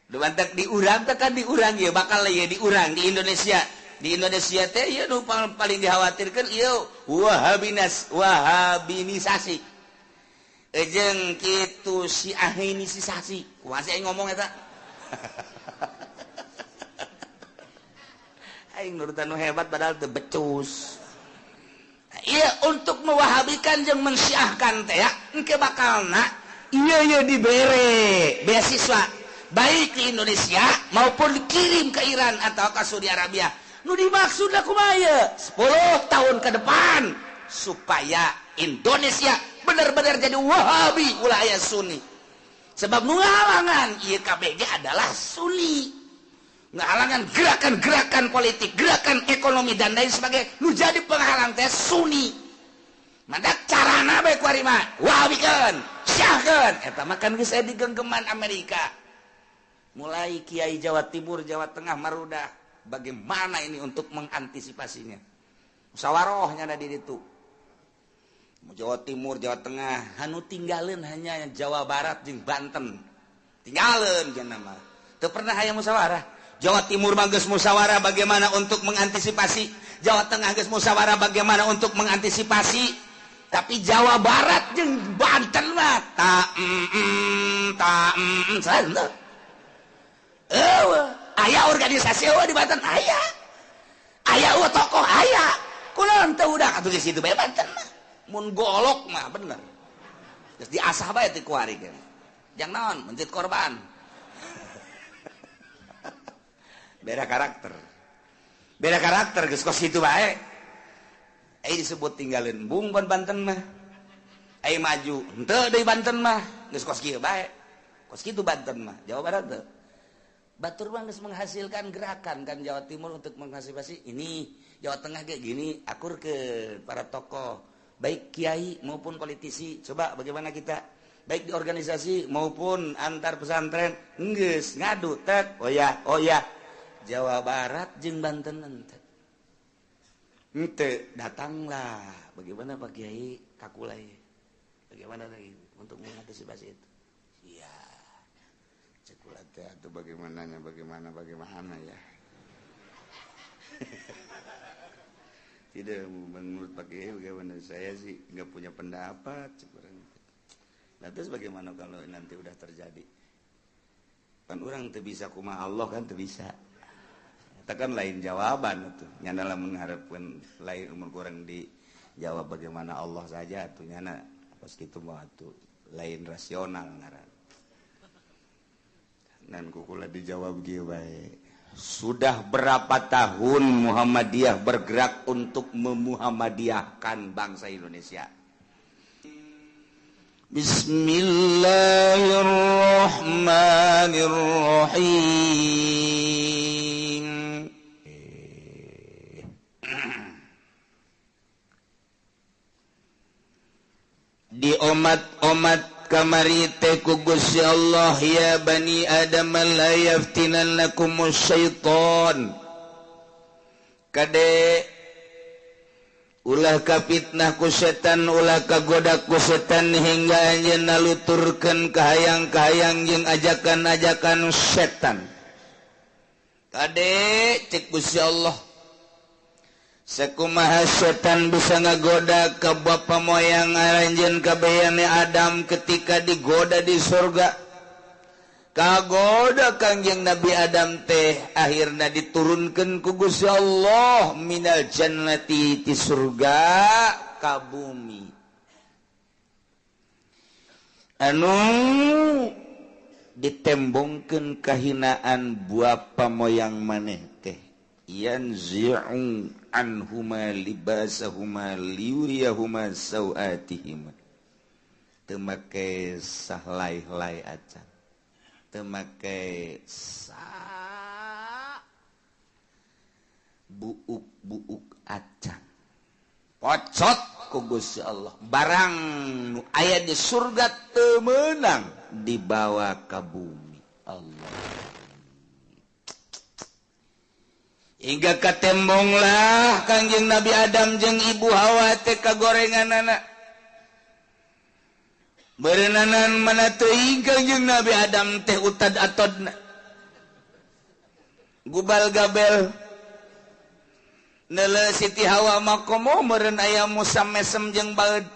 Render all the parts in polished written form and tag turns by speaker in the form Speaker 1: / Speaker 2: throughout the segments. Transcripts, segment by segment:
Speaker 1: Dumantak diurang teh kan diurang ieu bakal ieu diurang di Indonesia. Di Indonesia teh ieu nu paling dikhawatirkeun ieu wahabinisasi. Jeung kitu syiahinisasi. Kumaha sih aing ngomong eta? Aing nurutan nu hebat padahal teu becus. Iya untuk mewahabikan jeung mensyiahkan teh ya engke bakalna ieu ieu dibere beasiswa baik di Indonesia maupun dikirim ke Iran atau ke Saudi Arabia. Nu dimaksud kumaha ieu 10 tahun ke depan supaya Indonesia benar-benar jadi Wahabi ulah aya Sunni. Sebab nu ngahalangan ieu KBG adalah Sunni. Ngahalangan gerakan-gerakan politik, gerakan ekonomi dan lain sebagainya nu jadi penghalang teh Sunni. Mandak carana bae kuari mah wahabikeun, syiahkeun. Eta mah kan geus aya di genggeman Amerika. Mulai Kiai Jawa Timur, Jawa Tengah, Marudah, bagaimana ini untuk mengantisipasinya? Musyawarahnya ada di ditu. Jawa Timur, Jawa Tengah, anu tinggalin hanya Jawa Barat jeung Banten. Tinggalin jeung nama. Teu pernah aya musyawarah. Jawa Timur mah geus musyawarah bagaimana untuk mengantisipasi, Jawa Tengah geus musyawarah bagaimana untuk mengantisipasi, tapi Jawa Barat jeung Banten mah ta ta sana. Aya organisasi eueuh di Banten aya. Aya eueuh tokoh aya. Kunaon teu udah atuh di situ bae Banten mah. Mun golok mah bener. Geus diasah bae teh kuari ge. Jang naon mencit korban. Beda karakter. Beda karakter geus kos kitu bae. Ai disebut tinggalin bung ban Banten mah. Ai maju henteu deui Banten mah geus kos kieu bae. Kos kitu Banten mah. Jawa Barat teu. Batur mah geus menghasilkan gerakan kan Jawa Timur untuk mengantisipasi ini, Jawa Tengah kayak gini, akur ke para tokoh, baik kiai maupun politisi. Coba bagaimana kita baik di organisasi maupun antar pesantren geus ngadu tek oh ya oh ya Jawa Barat jeung Banten henteu. Henteu datanglah bagaimana Pak Kiai kakulai bagaimana lagi untuk mengantisipasi itu. Iya. Cekula teh atau bagaimananya bagaimana bagaimana ya. Tidak menurut Pak Kiai bagaimana, saya sih nggak punya pendapat kurang. Nah, terus bagaimana kalau nanti udah terjadi? Kan orang teu bisa kumaha Allah kan teu bisa. Eta kan lain jawaban atuh. Nyana lah mengharapkan lain umur kurang dijawab bagaimana Allah saja atuh nyana pas kitu mah atuh lain rasional ngaran. Dan kukula dijawab kieu bae. Sudah berapa tahun Muhammadiyah bergerak untuk memuhammadiyahkan bangsa Indonesia? Bismillahirrahmanirrahim. Di omat-omat kamari teh ku Gusti Allah, ya bani Adam la yaftinannakumus syaiton. Kade ulah ka fitnah ku setan, ulah kagoda ku setan hingga anjeun naluturkeun kahayang-kahayang jeung ajakan-ajakan setan. Kade cek Gusti Allah, sakumaha setan bisa ngagoda ka bapa moyang aranjeun kabehane Adam ketika digoda di surga. Kagoda Kangjeng Nabi Adam teh akhirna diturunkeun ku Gusti Allah minal jannati ti surga ka bumi. Anu ditembongkeun kahinaan bapa moyang maneh teh, yanzi'u anhuma libasahuma liyuriyahuma sawatihima. Teu make sahlai-lai acan, teu make sa buuk-buuk acan. Pocot ku Gusti Allah barang nu aya di surga teu meunang dibawa ka bumi. Allah. Hingga katembonglah Kangjeng Nabi Adam jeung Ibu Hawa teh kagorenganana. Berenanan mana teuing Kangjeng Nabi Adam teh utad atodna. Gubal gabel neuleuh Siti Hawa mah komo meureun aya musam mesem jeung baeud.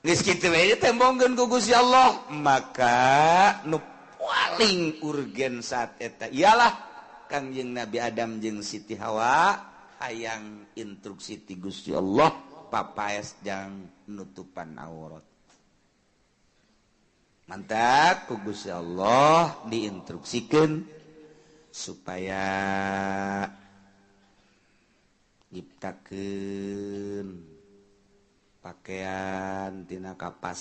Speaker 1: Geus kitu we ditembongkeun ku Gusti Allah. Maka nu paling urgen saat eta ialah Kangjeng Nabi Adam jeung Siti Hawa hayang instruksi ti Gusti Allah papaes jang nutupan aurat. Mantap ku Gusti Allah diinstruksikeun supaya nyiptakeun pakaian tina kapas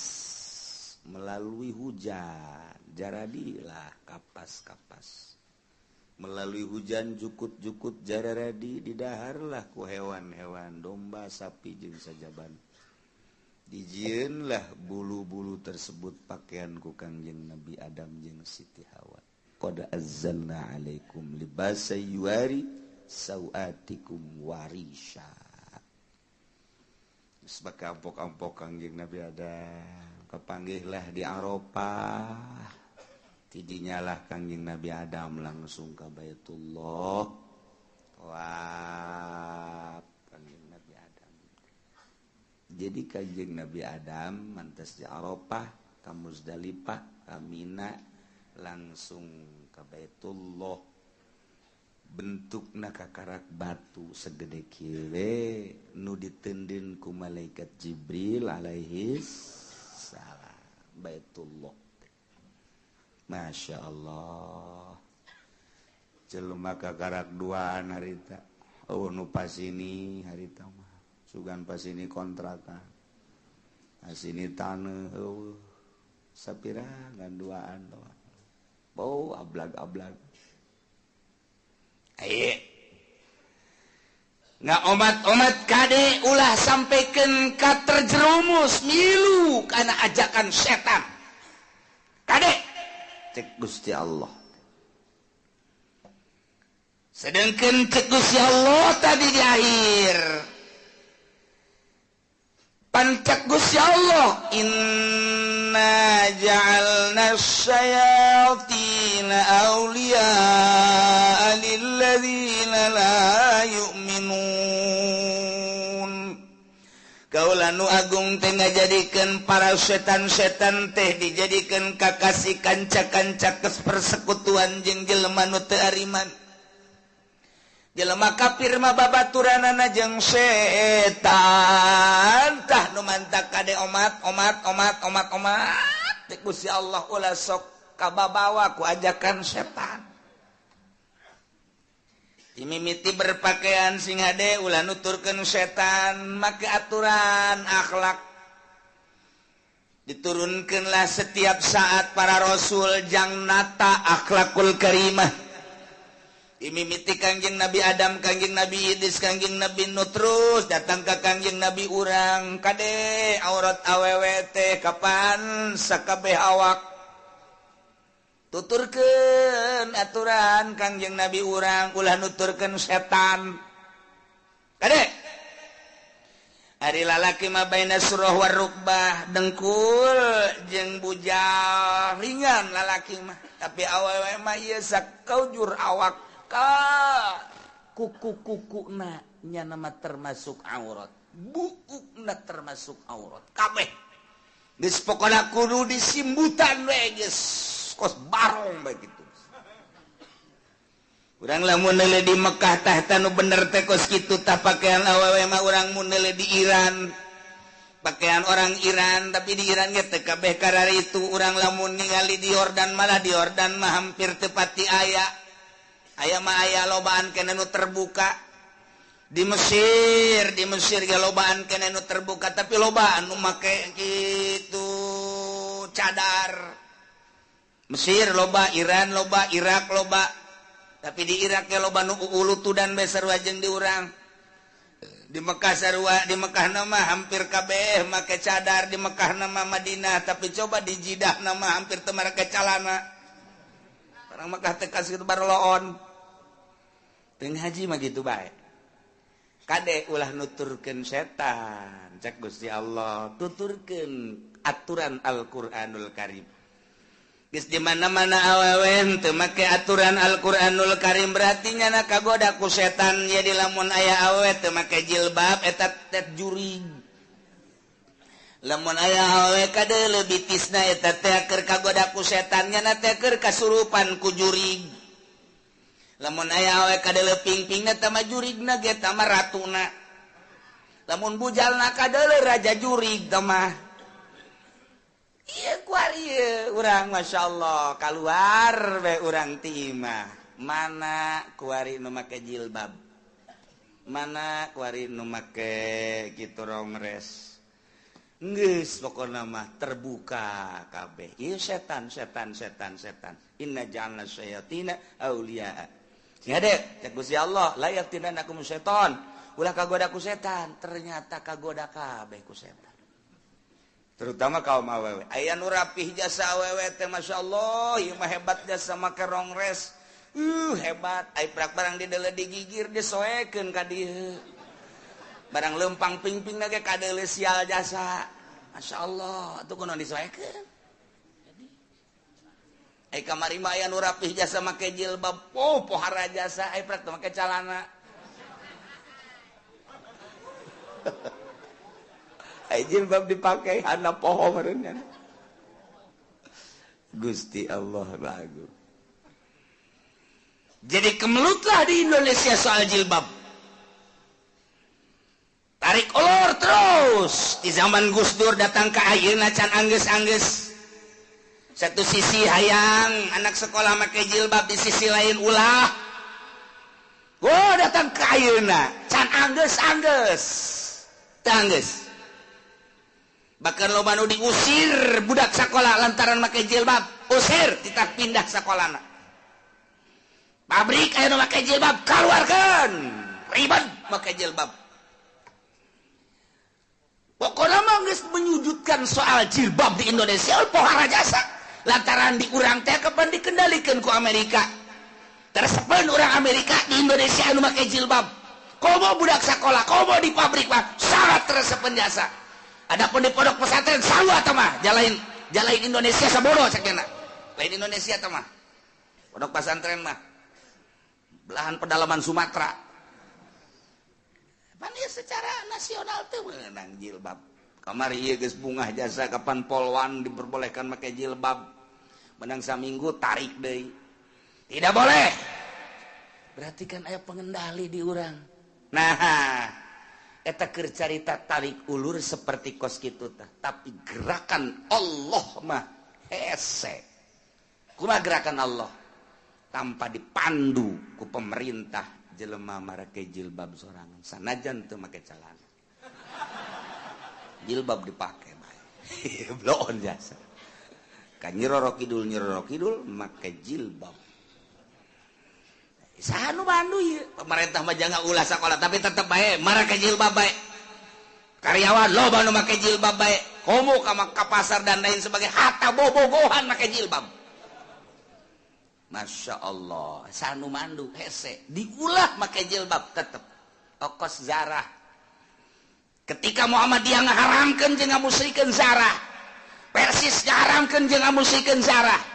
Speaker 1: melalui hujan, jaradilah kapas-kapas melalui hujan, jukut-jukut jararadi, didaharlah ku hewan-hewan, domba, sapi jeung sajaban. Dijieunlah bulu-bulu tersebut pakaian ku Kangjeng Nabi Adam jeung Siti Hawa. Qad azzalna alaikum libasa yuwari sawatikum warisha. Sebagai ampok-ampok Kangjeng Nabi Adam kepanggihlah di Arafah. Tidinyalah Kangjeng Nabi Adam langsung ke Baitullah. Wah, Kangjeng Nabi Adam. Jadi Kangjeng Nabi Adam mantas di Arafah, ka Muzdalifah, ka Mina, langsung ke Baitullah. Bentukna kakarak batu segede kieu nu diteundeun ku malaikat Jibril alaihi salam. Baitullah. Masya Allah. Jelema kakarak duaan harita. Oh nu pasini harita mah. Sugan pasini kontrakan. Pasini taneuh eueuh. Sapira ngan duaan doang. Bau ablag-ablag. Aye. Nggak omat-omat kade ulah sampaikan ka terjerumus milu karena ajakan setan. Kade cek Gusti Allah. Sedangkan cek Gusti Allah tadi di akhir. Pancak Gusti Allah, inna ja'alna syayatina awliya'a lilladzina la yu'minun. Kaula nu agung teh ngajadikeun para setan-setan teh dijadikeun kakasih kanca-kanca persekutuan jeung jelema nu teu ariman. Jelema kafir mah babaturanana jeung setan. Tah nu mantak kade omat omat omat omat omat teh Gusti Allah ulah sok kababawa ku ajakan setan. Dimimiti berpakaian sing hade ulah nuturkeun setan, make aturan akhlak. Diturunkeunlah setiap saat para rasul jang nata akhlakul karimah. Dimimiti Kangjeng Nabi Adam, Kangjeng Nabi Idris, Kangjeng Nabi Nuh, terus datang ke Kangjeng Nabi urang. Kade aurat awewe teh kapan sakabeh awak. Tuturkeun aturan Kangjeng Nabi urang ulah nuturkeun setan. Kade ari lalaki mah baina surah war rukbah, dengkul jeung bujal ringan lalaki mah, tapi awewe mah ieu sakaujur awak ka kuku-kukuna nya nama termasuk aurat, buukna termasuk aurat kabeh. Geus pokona kudu disimbutan we geus kos barong bae kitu. Urang lamun neuleuh di Mekah tah tanu bener teh kos kitu tah pakaian awewe mah. Urang mun neuleuh di Iran pakaian orang Iran, tapi di Iran ge teu kabeh kararitu. Urang lamun ningali di Yordan, malah di Yordan mah hampir teu pati aya. Aya mah aya lobaan keneh nu terbuka. Di Mesir, di Mesir ge lobaan keneh nu terbuka, tapi lobaan nu make kitu cadar. Mesir loba, Iran loba, Irak loba. Tapi di Irak ge loba nu ulutudan bae sarua jeung di urang. Di Mekah sarua, di Mekah mah hampir kabeh make cadar, di Mekah nama Madinah, tapi coba di Jidah nama hampir teu make calana. Orang Mekah teh kasih kitu baroloon. Teu haji mah gitu bae. Kade ulah nuturkeun setan, cek Gusti Allah, tuturkeun aturan Al-Qur'anul Karim. Geus di mana-mana awewe teu make aturan Al-Qur'anul Karim, berarti nyana kagoda ku setan. Jadi lamun aya awewe teu make jilbab, eta teh jurig. Lamun aya awewe kadeuleu bitisna, eta teh keur kagoda ku setan, nyana teh keur kasurupan ku jurig. Lamun aya awewe kadeuleu pingpingna, eta mah jurigna ge, eta mah ratuna. Lamun bujalna kadeuleu, raja jurig teh mah. Iya, kuari urang, Masya Allah, keluar be urang ti imah, mana kuari nu make jilbab, mana kuari nu make kitu rongres. Geus pokona mah terbuka kabeh. Ieu setan, setan, setan, setan. Inna ja'alna syayatina auliya. Sing hade cek Gusti Allah, la yaftinannakum syaitan, ulah kagoda ku setan. Ternyata kagoda kabeh ku setan, terutama kaum awewe. Aya nu rapih jasa awewe teh, Masya Allah, ieu mah hebat jasa, make rongres, hebat. Ai prak barang di deuleu digigir, disoekeun ka dieu, barang lempang pingping ge kadeuleu, sial jasa. Masya Allah, atuh kunaon disoekeun? Ai kamari mah aya nu rapih jasa make jilbab, oh, pohara jasa. Ai prak teh make calana. Jilbab dipakai hana poho meureun. Gusti Allah lagu. Jadi kemelutlah di Indonesia soal jilbab. Tarik ulur terus di zaman Gus Dur datang ke ayeuna can anggeus-anggeus. Satu sisi hayang anak sekolah make jilbab, di sisi lain ulah. Oh, datang ke ayeuna can anggeus-anggeus. Teu anggeus. Bahkan loba nu diusir budak sekolah lantaran make jilbab, usir, tidak pindah sekolahna. Pabrik aya nu make jilbab, keluarkan, ribet make jilbab. Pokoknya mah geus menyudutkan soal jilbab di Indonesia pohara jasa, lantaran di urang teh kapan dikendalikan ku Amerika. Tersepen orang Amerika di Indonesia anu make jilbab, komo budak sekolah, komo di pabrik mah sangat tersepen jasa. Adapun di pondok pesantren sarua tah mah, jalain jalain Indonesia sabodo cekena. Lain Indonesia tah mah. Pondok pesantren mah belahan pedalaman Sumatera. Pan ieu secara nasional teu meunang jilbab. Kamari ieu geus bungah jasa kapan polwan diperbolehkan make jilbab. Menang saminggu tarik deui. Tidak boleh. Berarti kan aya pengendali di urang. Nah, eta keur carita tarik ulur seperti kos kitu tah, tapi gerakan Allah mah hese. Kumaha gerakan Allah? Tanpa dipandu ku pemerintah, jelema marake jilbab sorangan sanajan teu make celana, jilbab dipake bae. Bloon jasa ka Nyi Roro Kidul, Nyi Roro Kidul make jilbab. Saha nu mandu ieu? Pemerintah mah jangan ulah sekolah, tapi tetep bae marake jilbab bae. Karyawan loba nu make jilbab bae, komo ka pasar dan lain sebagainya, hatta bobogohan make jilbab. Masya Allah, saha nu mandu? Hese diulah make jilbab tetep okos zarah. Ketika Muhammadiyah ngaharamkeun jeung ngamusrikeun zarah, Persis ngaharamkeun jeung ngamusrikeun zarah,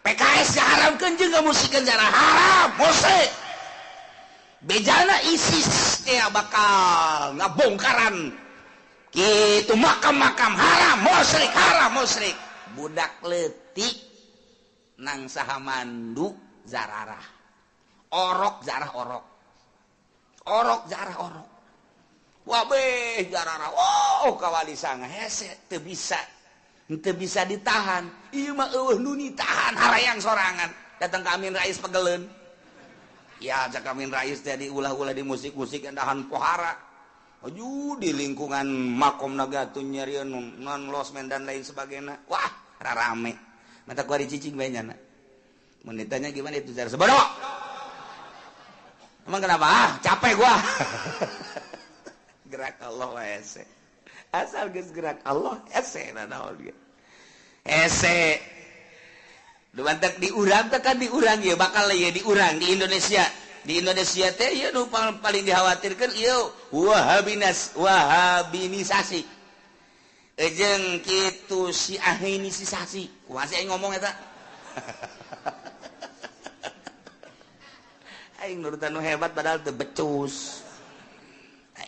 Speaker 1: PKS diharamkan juga musrikan zarah, haram musyrik. Bejana ISIS teh bakal ngabongkaran gitu makam-makam, haram musyrik, haram musyrik. Budak leutik nang saha mandu? Zararah orok, zarah orok, orok zarah orok, wabeh zararah. Oh, kawali sanga hese, teu bisa, teu bisa ditahan. Ieu mah eueuh nu ditahan, harayang sorangan. Datang ke Amin Rais pegeleun ya, cak Amin Rais teh diulah-ulah di musik-musik endahan pohara. Aju di lingkungan makom naga tuh nyarieun non losmen dan lain sebagainya. Wah, rarame mata kuari cicing bae nyana. Mun ditanya gimana itu cara sebodoh. Emang kenapa? Ah, capek gua. Gerak Allah hese. Asal geus gerak Allah hese, naon ge. Hese. Dumantek diurang teh kan, diurang ieu bakal ieu diurang di Indonesia. Di Indonesia teh ieu nu paling dikhawatirkeun ieu wahabinas, wahabinisasi. Ejeng kitu syiahinisasi. Kumaha sih aing ngomong eta? Aing nurutan nu hebat padahal teu becus.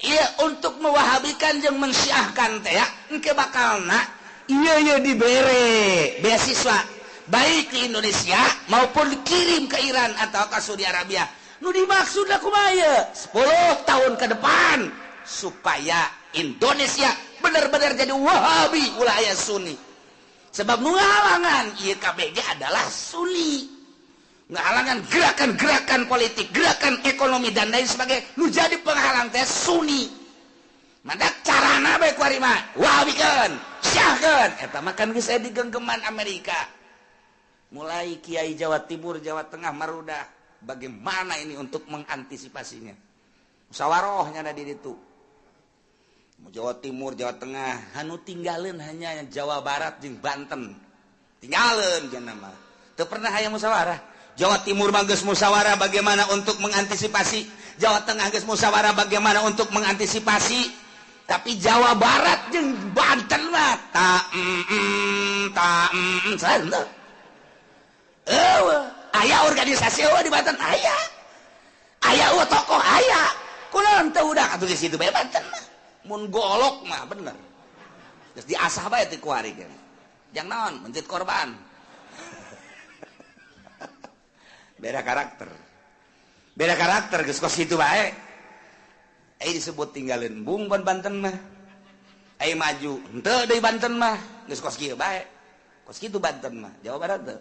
Speaker 1: Iya untuk mewahabikan jeung mensyiahkan teh ya engke bakalna iya iya dibere beasiswa baik di Indonesia maupun dikirim ke Iran atau ke Saudi Arabia. Nu dimaksud kumaha ieu 10 tahun ke depan supaya Indonesia benar-benar jadi Wahabi ulah aya Sunni. Sebab nu ngahalangan ieu KBG adalah Sunni. Ngahalangan gerakan-gerakan politik, gerakan ekonomi dan lain sebagainya. Nu jadi penghalang teh Sunni. Mandak carana bae kuari mah wahabikeun, syiahkeun. Eta mah kan geus aya di genggeman Amerika. Mulai Kiai Jawa Timur, Jawa Tengah, Marudah, bagaimana ini untuk mengantisipasinya? Musyawarahnya ada di ditu. Jawa Timur, Jawa Tengah, anu tinggalin hanya Jawa Barat jeung Banten. Tinggalin cenah mah. Teu pernah aya musyawarah. Jawa Timur mah geus musyawarah bagaimana untuk mengantisipasi, Jawa Tengah geus musyawarah bagaimana untuk mengantisipasi, tapi Jawa Barat jeung Banten mah ta ta salah. Eueuh, aya organisasi eueuh di Banten aya. Aya eueuh tokoh aya. Kunaon teu udah atuh di situ bae Banten mah. Mun golok mah bener. Geus diasah bae teh kuari ge. Jang naon mencit korban. Beda karakter. Beda karakter geus kos kitu bae. Ai disebut tinggalin bung ban Banten mah. Ai maju henteu deui Banten mah geus kos kieu bae. Kos kitu Banten mah. Jawa Barat teu.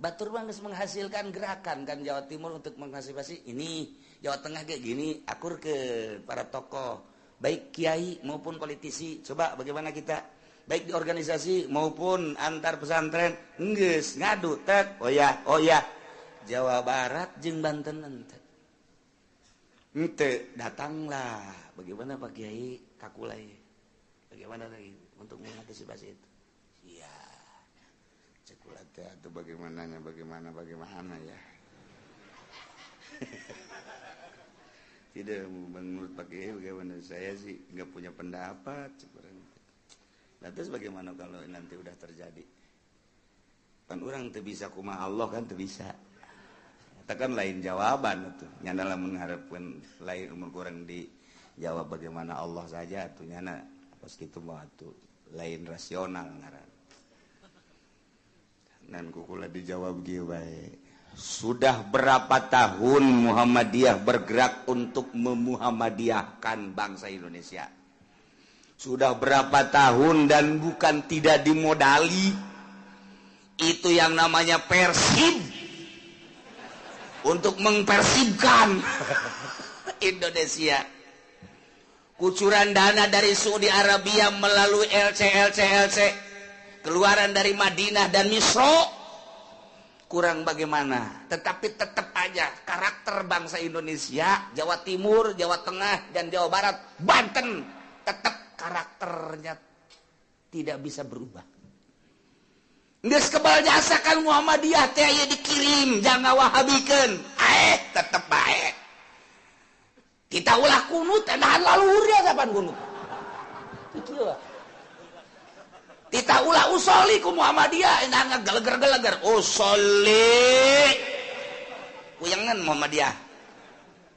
Speaker 1: Batur mah geus menghasilkan gerakan kan Jawa Timur untuk mengantisipasi ini, Jawa Tengah kayak gini, akur ke para tokoh, baik kiai maupun politisi. Coba bagaimana kita baik di organisasi maupun antar pesantren geus ngadu tek oh ya oh ya Jawa Barat jeung Banten henteu. Henteu datanglah bagaimana Pak Kiai kakulai bagaimana lagi untuk mengantisipasi itu. Iya. Cekula teh atuh bagaimananya bagaimana bagaimana ya. Tidak menurut Pak Kiai bagaimana, saya sih nggak punya pendapat. Nah, terus bagaimana kalau nanti udah terjadi? Kan orang teu bisa kumaha Allah kan teu bisa. Eta kan lain jawaban atuh. Nyana lamun mengharapkan lain umur kurang dijawab bagaimana Allah saja atuh nyana pas kitu mah atuh lain rasional ngaran. Dan kukula dijawab kieu bae. Sudah berapa tahun Muhammadiyah bergerak untuk memuhammadiyahkan bangsa Indonesia? Sudah berapa tahun dan bukan tidak dimodali. Itu yang namanya Persib. Untuk mempersibkan Indonesia. Kucuran dana dari Saudi Arabia melalui LC LC LC. Keluaran dari Madinah dan Misro. Kurang bagaimana? Tetapi tetap aja karakter bangsa Indonesia, Jawa Timur, Jawa Tengah, dan Jawa Barat, Banten, tetap karakternya tidak bisa berubah. Geus kebal jasa kan Muhammadiyah teh aya dikirim jangan wahabikeun. Tetep bae. Kita ulah kunut nahan laluhur ya kapan kunut. Kieu lah. Kita ulah usoli ku Muhammadiyah nah ngageleger-geleger usoli. Kuyangan Muhammadiyah.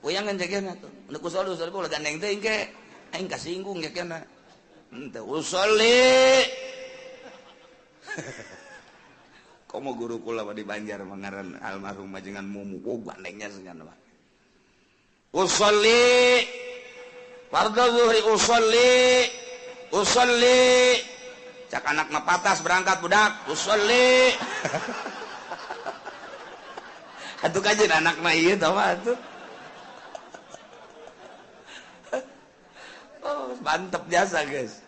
Speaker 1: Kuyangan jagena tuh. Nu usoli usoli ulah gandeng teh engke. Aing kasinggung jagena. Henteu usoli. Komo guru kula di Banjar mangaran almarhum majengan Mumu oh gandengnya sengan mah. Usolli fardhu zuhri usolli usolli cak anak mah patas berangkat budak usolli. Atuh kajeun anak mah ieu tah mah atuh. Oh, mantep jasa guys.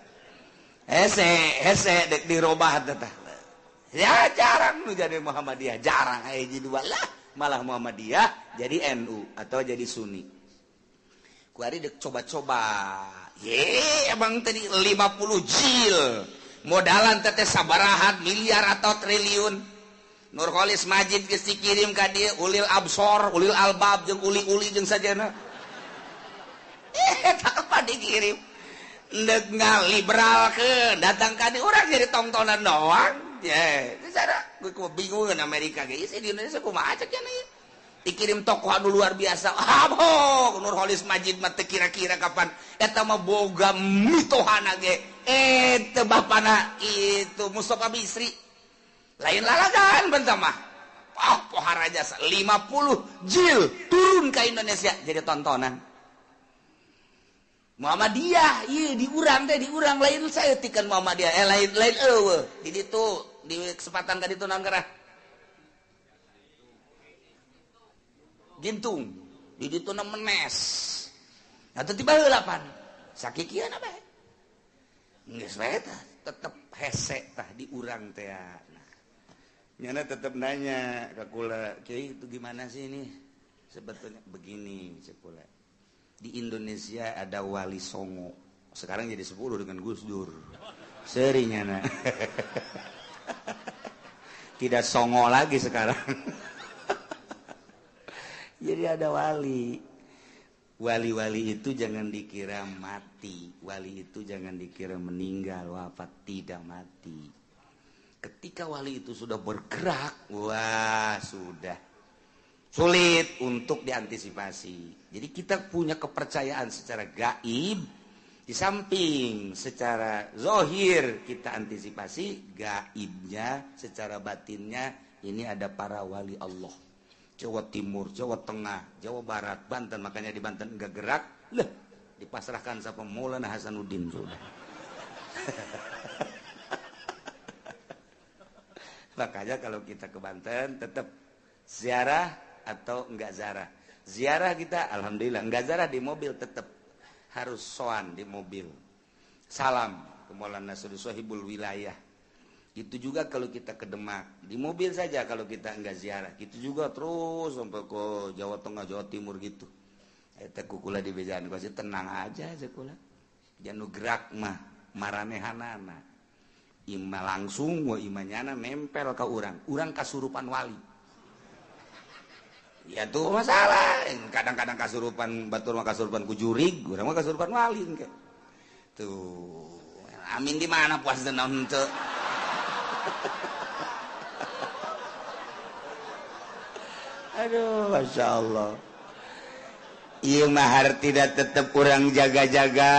Speaker 1: Hese hese dek dirobah teh. Ya jarang nu jadi Muhammadiyah, jarang aya hiji dua lah, malah Muhammadiyah jadi NU atau jadi Sunni. Kuari dek coba-coba. Ye, emang tadi 50 jil. Modalan teteh sabarahat miliar atau triliun. Nurholis Majid geus dikirim ka dieu ulil absor, ulil albab jeung uli-uli jeung sajana. Tak apa dikirim. Ndek ngaliberalkeun, datang ka dieu urang jadi tongtonan doang. Ya, cara gue bingung Amerika ge di Indonesia kumaha cek nya dikirim tokoh anu luar biasa. Abok Nurholis Majid mah teu kira-kira kapan eta mah boga mitohana ge teu bapana itu Mustafa Bisri lain lalagan bentah mah. Oh, pohara jasa 50 jil turun ke Indonesia jadi tontonan. Muhammadiyah ieu diurang teh diurang lain saeutikan Muhammadiyah lain lain eueuh di ditu di kesempatan ka ditu naon karah Gintung di ditu na menes. Nah teu tiba heula pan sakikieu bae geus bae tah tetep hese tah diurang teh. Nah nyana tetep nanya ka kula, "Kiai itu gimana sih ini?" Sebetulnya begini cek kula. Di Indonesia ada Wali Songo. Sekarang jadi 10 dengan Gus Dur. Seri nyana. Tidak songo lagi sekarang. Jadi ada wali. Wali-wali itu jangan dikira mati. Wali itu jangan dikira meninggal, wafat, tidak mati. Ketika wali itu sudah bergerak, wah sudah sulit untuk diantisipasi. Jadi kita punya kepercayaan secara gaib, di samping secara zohir kita antisipasi gaibnya, secara batinnya ini ada para wali Allah. Jawa Timur, Jawa Tengah, Jawa Barat, Banten, makanya di Banten enggak gerak, lah dipasrahkan sama Maulana Hasanuddin sudah. Makanya kalau kita ke Banten tetap ziarah atau enggak ziarah. Ziarah kita alhamdulillah, enggak ziarah di mobil tetap harus soan di mobil. Salam ke Maulana Sohibul Wilayah. Itu juga kalau kita ke Demak, di mobil saja kalau kita enggak ziarah. Gitu juga terus sampai ke Jawa Tengah, Jawa Timur gitu. Eta kukula di bejaan pasti tenang aja kula. Janu gerak mah maranehanana. Ima langsung wa ima nyana nempel ka urang. Urang kasurupan wali. Ya tuh masalah. Kadang-kadang kasurupan batur mah kasurupan ku jurig, urang mah kasurupan wali engke. Tuh. Amin di mana puas naon henteu. Aduh, Masya Allah. Ieu mah tidak tetep urang jaga-jaga,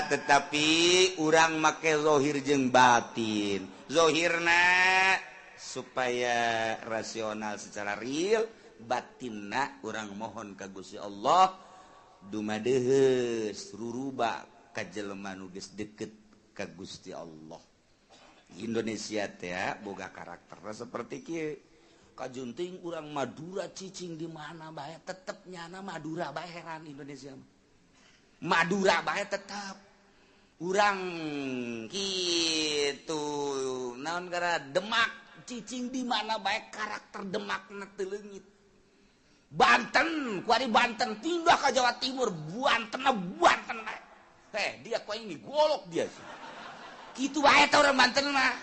Speaker 1: tetapi urang make zohir jeung batin. Zohirna supaya rasional secara real, batinna urang mohon ka Gusti Allah dumadeheus ruruba ka jelema nu geus deket ka Gusti Allah. Indonesia teh boga karakterna seperti kieu. Kajunting urang Madura cicing di mana bae tetep nyana Madura bae heran Indonesia. Madura bae tetep. Urang kitu naon gara Demak cicing di mana bae karakter Demakna teu leungit. Banten, kuari Banten pindah ke Jawa Timur, Banten Banten bae. Teh dia ku ini golok dia. Kitu bae teh urang Banten mah.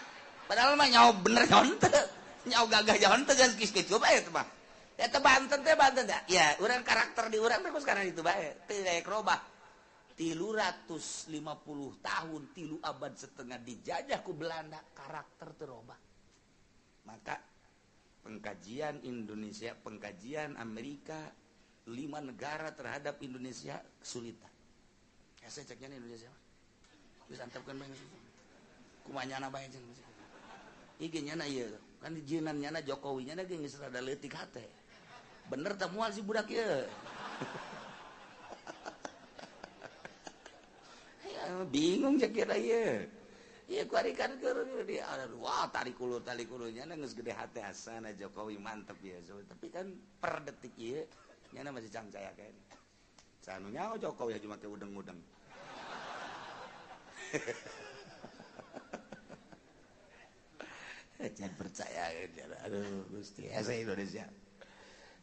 Speaker 1: Padahal mah nyaho bener nyaho teu. Nyaho gagah jalan tegas geus kitu bae teh mah. Eta Banten teh Banten teh. Ya, urang karakter di urang teh sekarang itu bae. Teu daek robah. 350 tahun, 3 abad setengah dijajah ku Belanda, karakter teu robah. Maka pengkajian Indonesia, pengkajian Amerika, 5 negara terhadap Indonesia kesulitan. Hese ceknya Indonesia mah. Geus antepkeun bae. Kumaha nyana bae jeung. Ieu nyana ieu. Kan jieunan nyana Jokowi nyana ge geus rada leutik hate. Bener teh moal si budak ieu. Bingung cek kira ieu. Ieu kuari kan keur di wah tarik ulur nyana geus gede hate asana Jokowi mantep ya. Tapi kan per detik ieu nyana masih cangcaya kene. Sanu nyaho Jokowi aja make udeng-udeng. Jangan percaya, aduh Gusti, saya Indonesia.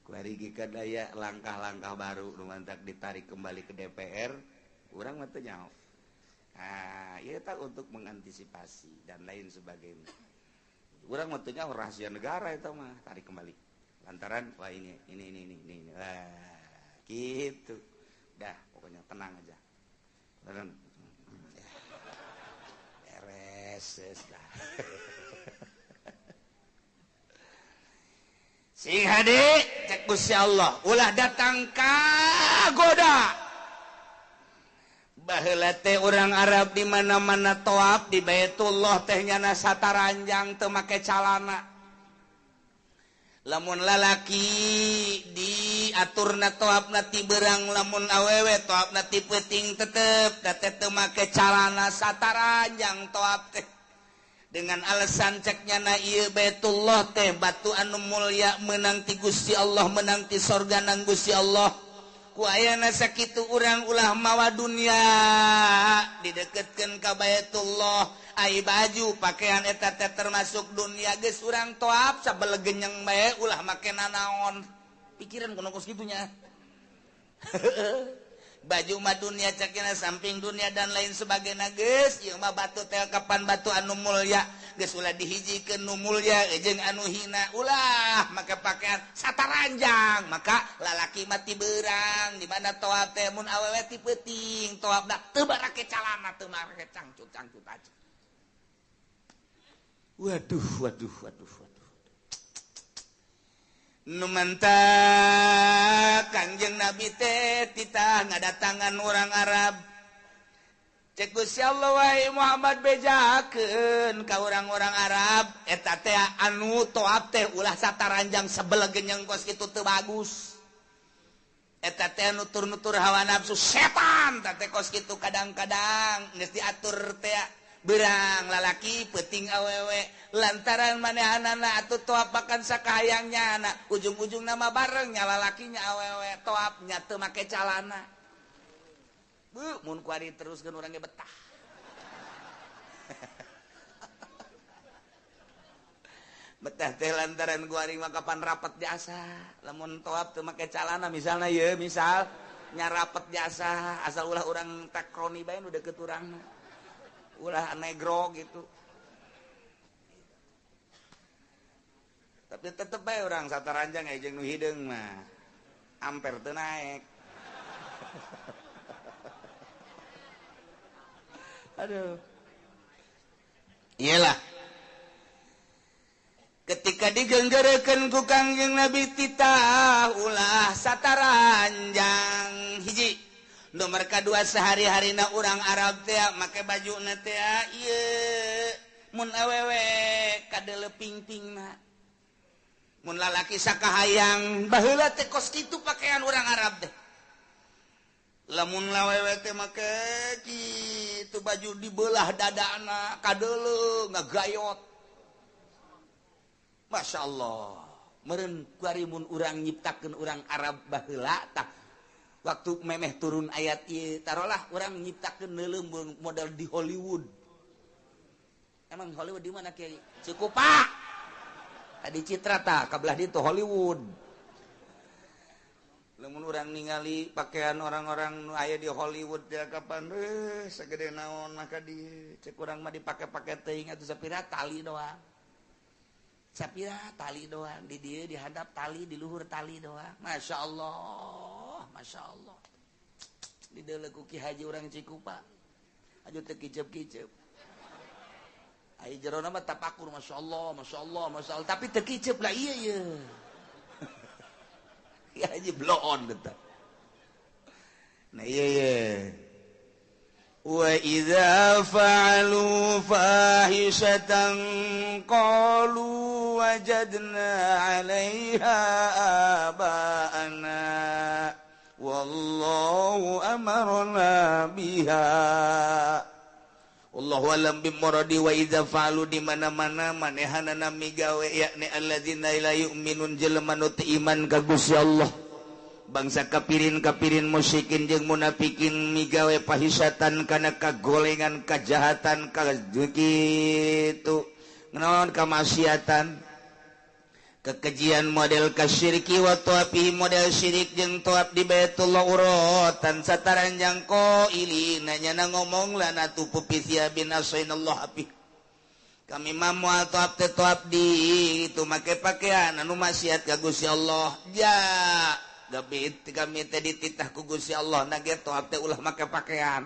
Speaker 1: Kuari kan aya langkah-langkah baru nu mantak ditarik kembali ke DPR, urang mah teu nyaho. Nah, ieu tah untuk mengantisipasi dan lain sebagainya. Urang mah teu nyaho rahasia negara eta mah, tarik kembali. Lantaran wah ini. Wah, gitu. Dah, pokoknya tenang aja. Tenang. Beres, dah. Sing hade cek Gusti Allah ulah datang ka goda. Baheula teh urang Arab di mana-mana toab di Baitullah teh nyana sataranjang teu make calana. Lamun lalaki diaturna toabna ti beurang, lamun awewe toabna ti peuting tetep da teh teu make calana sataranjang toab teh. Dengan alasan ceknya na ieu Baitullah teh batu anu mulia menang ti Gusti Allah, menang ti sorga nang Gusti Allah. Ku ayana sakitu urang ulah mawa dunia dideketkeun ka Baitullah. Ai baju pakaian eta teh termasuk dunia geus urang toab sabelegenyeng bae ulah make nanaon. Pikiran kuno kos kitu nya. Baju mah dunia cekina samping dunia dan lain sebagainya geus ieu mah batu teh kapan batu anu mulya geus ulah dihijikeun nu mulya jeung anu hina ulah make pakaian sataranjang. Maka lalaki mah ti beurang di mana toab teh mun awewe ti peuting toabna teu barake calana teu marake cangcut-cangcut aja. Waduh waduh waduh waduh. Nu mantak Kangjeng Nabi teh titah ngadatangan orang Arab. Cek Gusti Allah wahai Muhammad bejakeun ka orang-orang Arab eta teh anu toab teh ulah sataranjang sebelegenyeng kos kitu teu bagus. Eta teh nutur-nutur hawa nafsu setan teh kos kitu kadang-kadang geus diatur teh berang lalaki peuting awewe lantaran manehanana atuh toab makan sakahayangnya anak ujung-ujung nama barengnya lalakinya awewe toabnya teu make calana. Bu mun kuari teruskeun urang ge betah. Betah teh lantaran kuari mah kapan rapet jasa lamun toab teu make calana misalna ye misal nya rapet jasa asal ulah urang takroni bae nu deukeut urang ulah negro gitu. Tapi tetep bae urang sataranjang aya jeung nu hideung mah amper teu naek. Aduh. Iyalah. Ketika digenggerekeun ku Kangjeng Nabi titah ulah sataranjang hiji. Nomor kedua sehari-harina urang Arab teh make bajuna teh ieu mun awewe kadele pingpingna mun lalaki sakahayang baheula teh kos kitu pakaian urang Arab teh. Lamun awewe teh make kitu baju dibelah dadana kadele ngagayot. Masya Allah meureun kuari mun urang nyiptakeun urang Arab baheula tah waktu memeh turun ayat ieu tarolah urang nyiptakeun neuleuh model di Hollywood. Emang Hollywood di mana kiai? Cikupa. Tadi Citra tah kabelah ditu Hollywood. Lamun urang ningali pakaian orang-orang nu aya di Hollywood ya kapan sagede naon maka di cek urang mah dipake-pake teuing atuh sapira tali doang. Sapira tali doang di dieu dihadap tali di luhur tali doang. Masya Allah. Masya Allah di deuleu ku Ki Haji urang Cikupa aju teu kicep-kicep ai jerona mah tapakur Masya Allah Masya Allah Masya Allah tapi teu kicep lah iya ieu Ki Haji bloon eta. Nah iya iya wa idza fa'alu fahishatan qalu wajadna 'alaiha aba'ana wallahu amarna biha. Wallahu alam bimuradi. Wa idza fa'alu di mana-mana manehanana migawe yakni alladzina la yu'minun jelema nu teu iman ka Gusti Allah bangsa kapirin-kapirin musyrikin jeung munafikin migawe pahisatan kana kagolengan kajahatan ka kitu naon kamaksiatan kekejian model kasyiriki wa toapihi model syirik jeung toap di Baitullah urotan sataranjang qaili nanya na ngomong lana tupu bin asainallah api kami mah moal toap teh toap di itu make pakaian anu maksiat ka Gusti Allah ja gabit kami teh dititah ku Gusti Allah na ge toap teh ulah make pakaian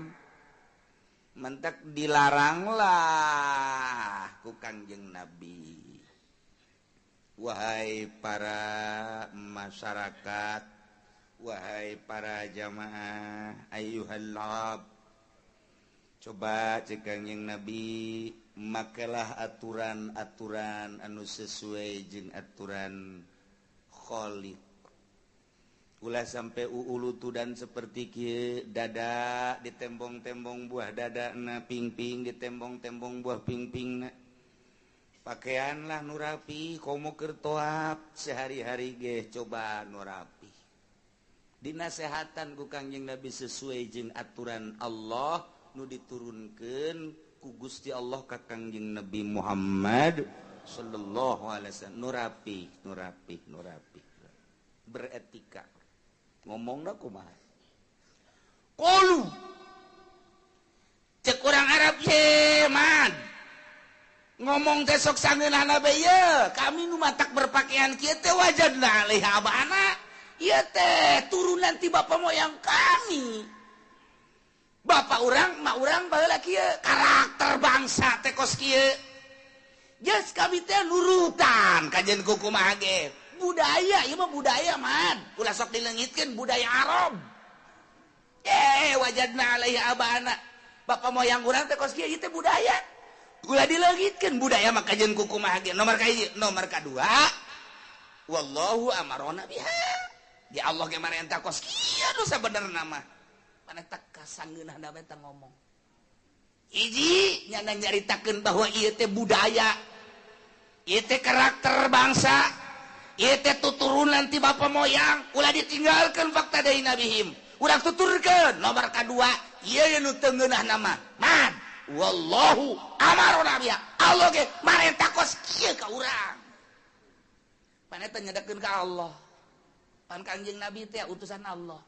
Speaker 1: mentak dilarang lah ku Kangjeng Nabi. Wahai para masyarakat, wahai para jamaah, ayyuhal arab, coba cek Kangjeng Nabi, makelah aturan-aturan anu sesuai jeung aturan Khaliq. Ulah sampai uulutudan seperti kieu, dada ditembong-tembong buah dada na, pingping ditembong-tembong buah pingping na. Pakaianlah nu rapi, komo keur toap sehari-hari ge coba nu rapi. Dinasehatan ku Kangjeng Nabi sesuai jeung aturan Allah nu diturunkeun ku Gusti Allah ka Kangjeng Nabi Muhammad sallallahu alaihi wasallam. Nu rapi, nu rapi, nu rapi. Beretika. Ngomongna kumaha? Qalu, cek urang Arab, ye man, ngomong teh sok sangeunahna bae ye, kami nu matak berpakaian kieu teh wajadna alaiha abana, ieu teh turunan ti bapak moyang kami. Bapak urang, mak urang baheula kieu, karakter bangsa teh kos kieu. Geus kami teh nurutan kajen ku kumaha ge. Budaya, ieu mah budaya man. Ulah sok dileungitkeun budaya Arab. Eh, wajadna alaiha abana. Bapak moyang urang teh kos kieu, ieu teh budaya. Ulah dileungitkeun budaya mah kajen ku kumaha ge. Nomor kahiji, nomor kadua, wallahu amarona biha. Di Allah ge marentah kos kieu nu sabenerna mah. Mana tak kasangeunahna bae teh ngomong. Hiji nyana nyaritakeun bahwa ieu teh budaya. Ieu teh karakter bangsa. Ieu teh tuturunan ti bapa moyang, ulah ditinggalkeun fakta deui nabihim. Urang tuturkeun. Nomor kadua, ieu nu teu ngeunah mah. Man, wallahu amarona biha. Allah ge marentah kos kieu ka urang. Pan eta nyedekeun ka Allah. Pan Kangjeng Nabi teh utusan Allah.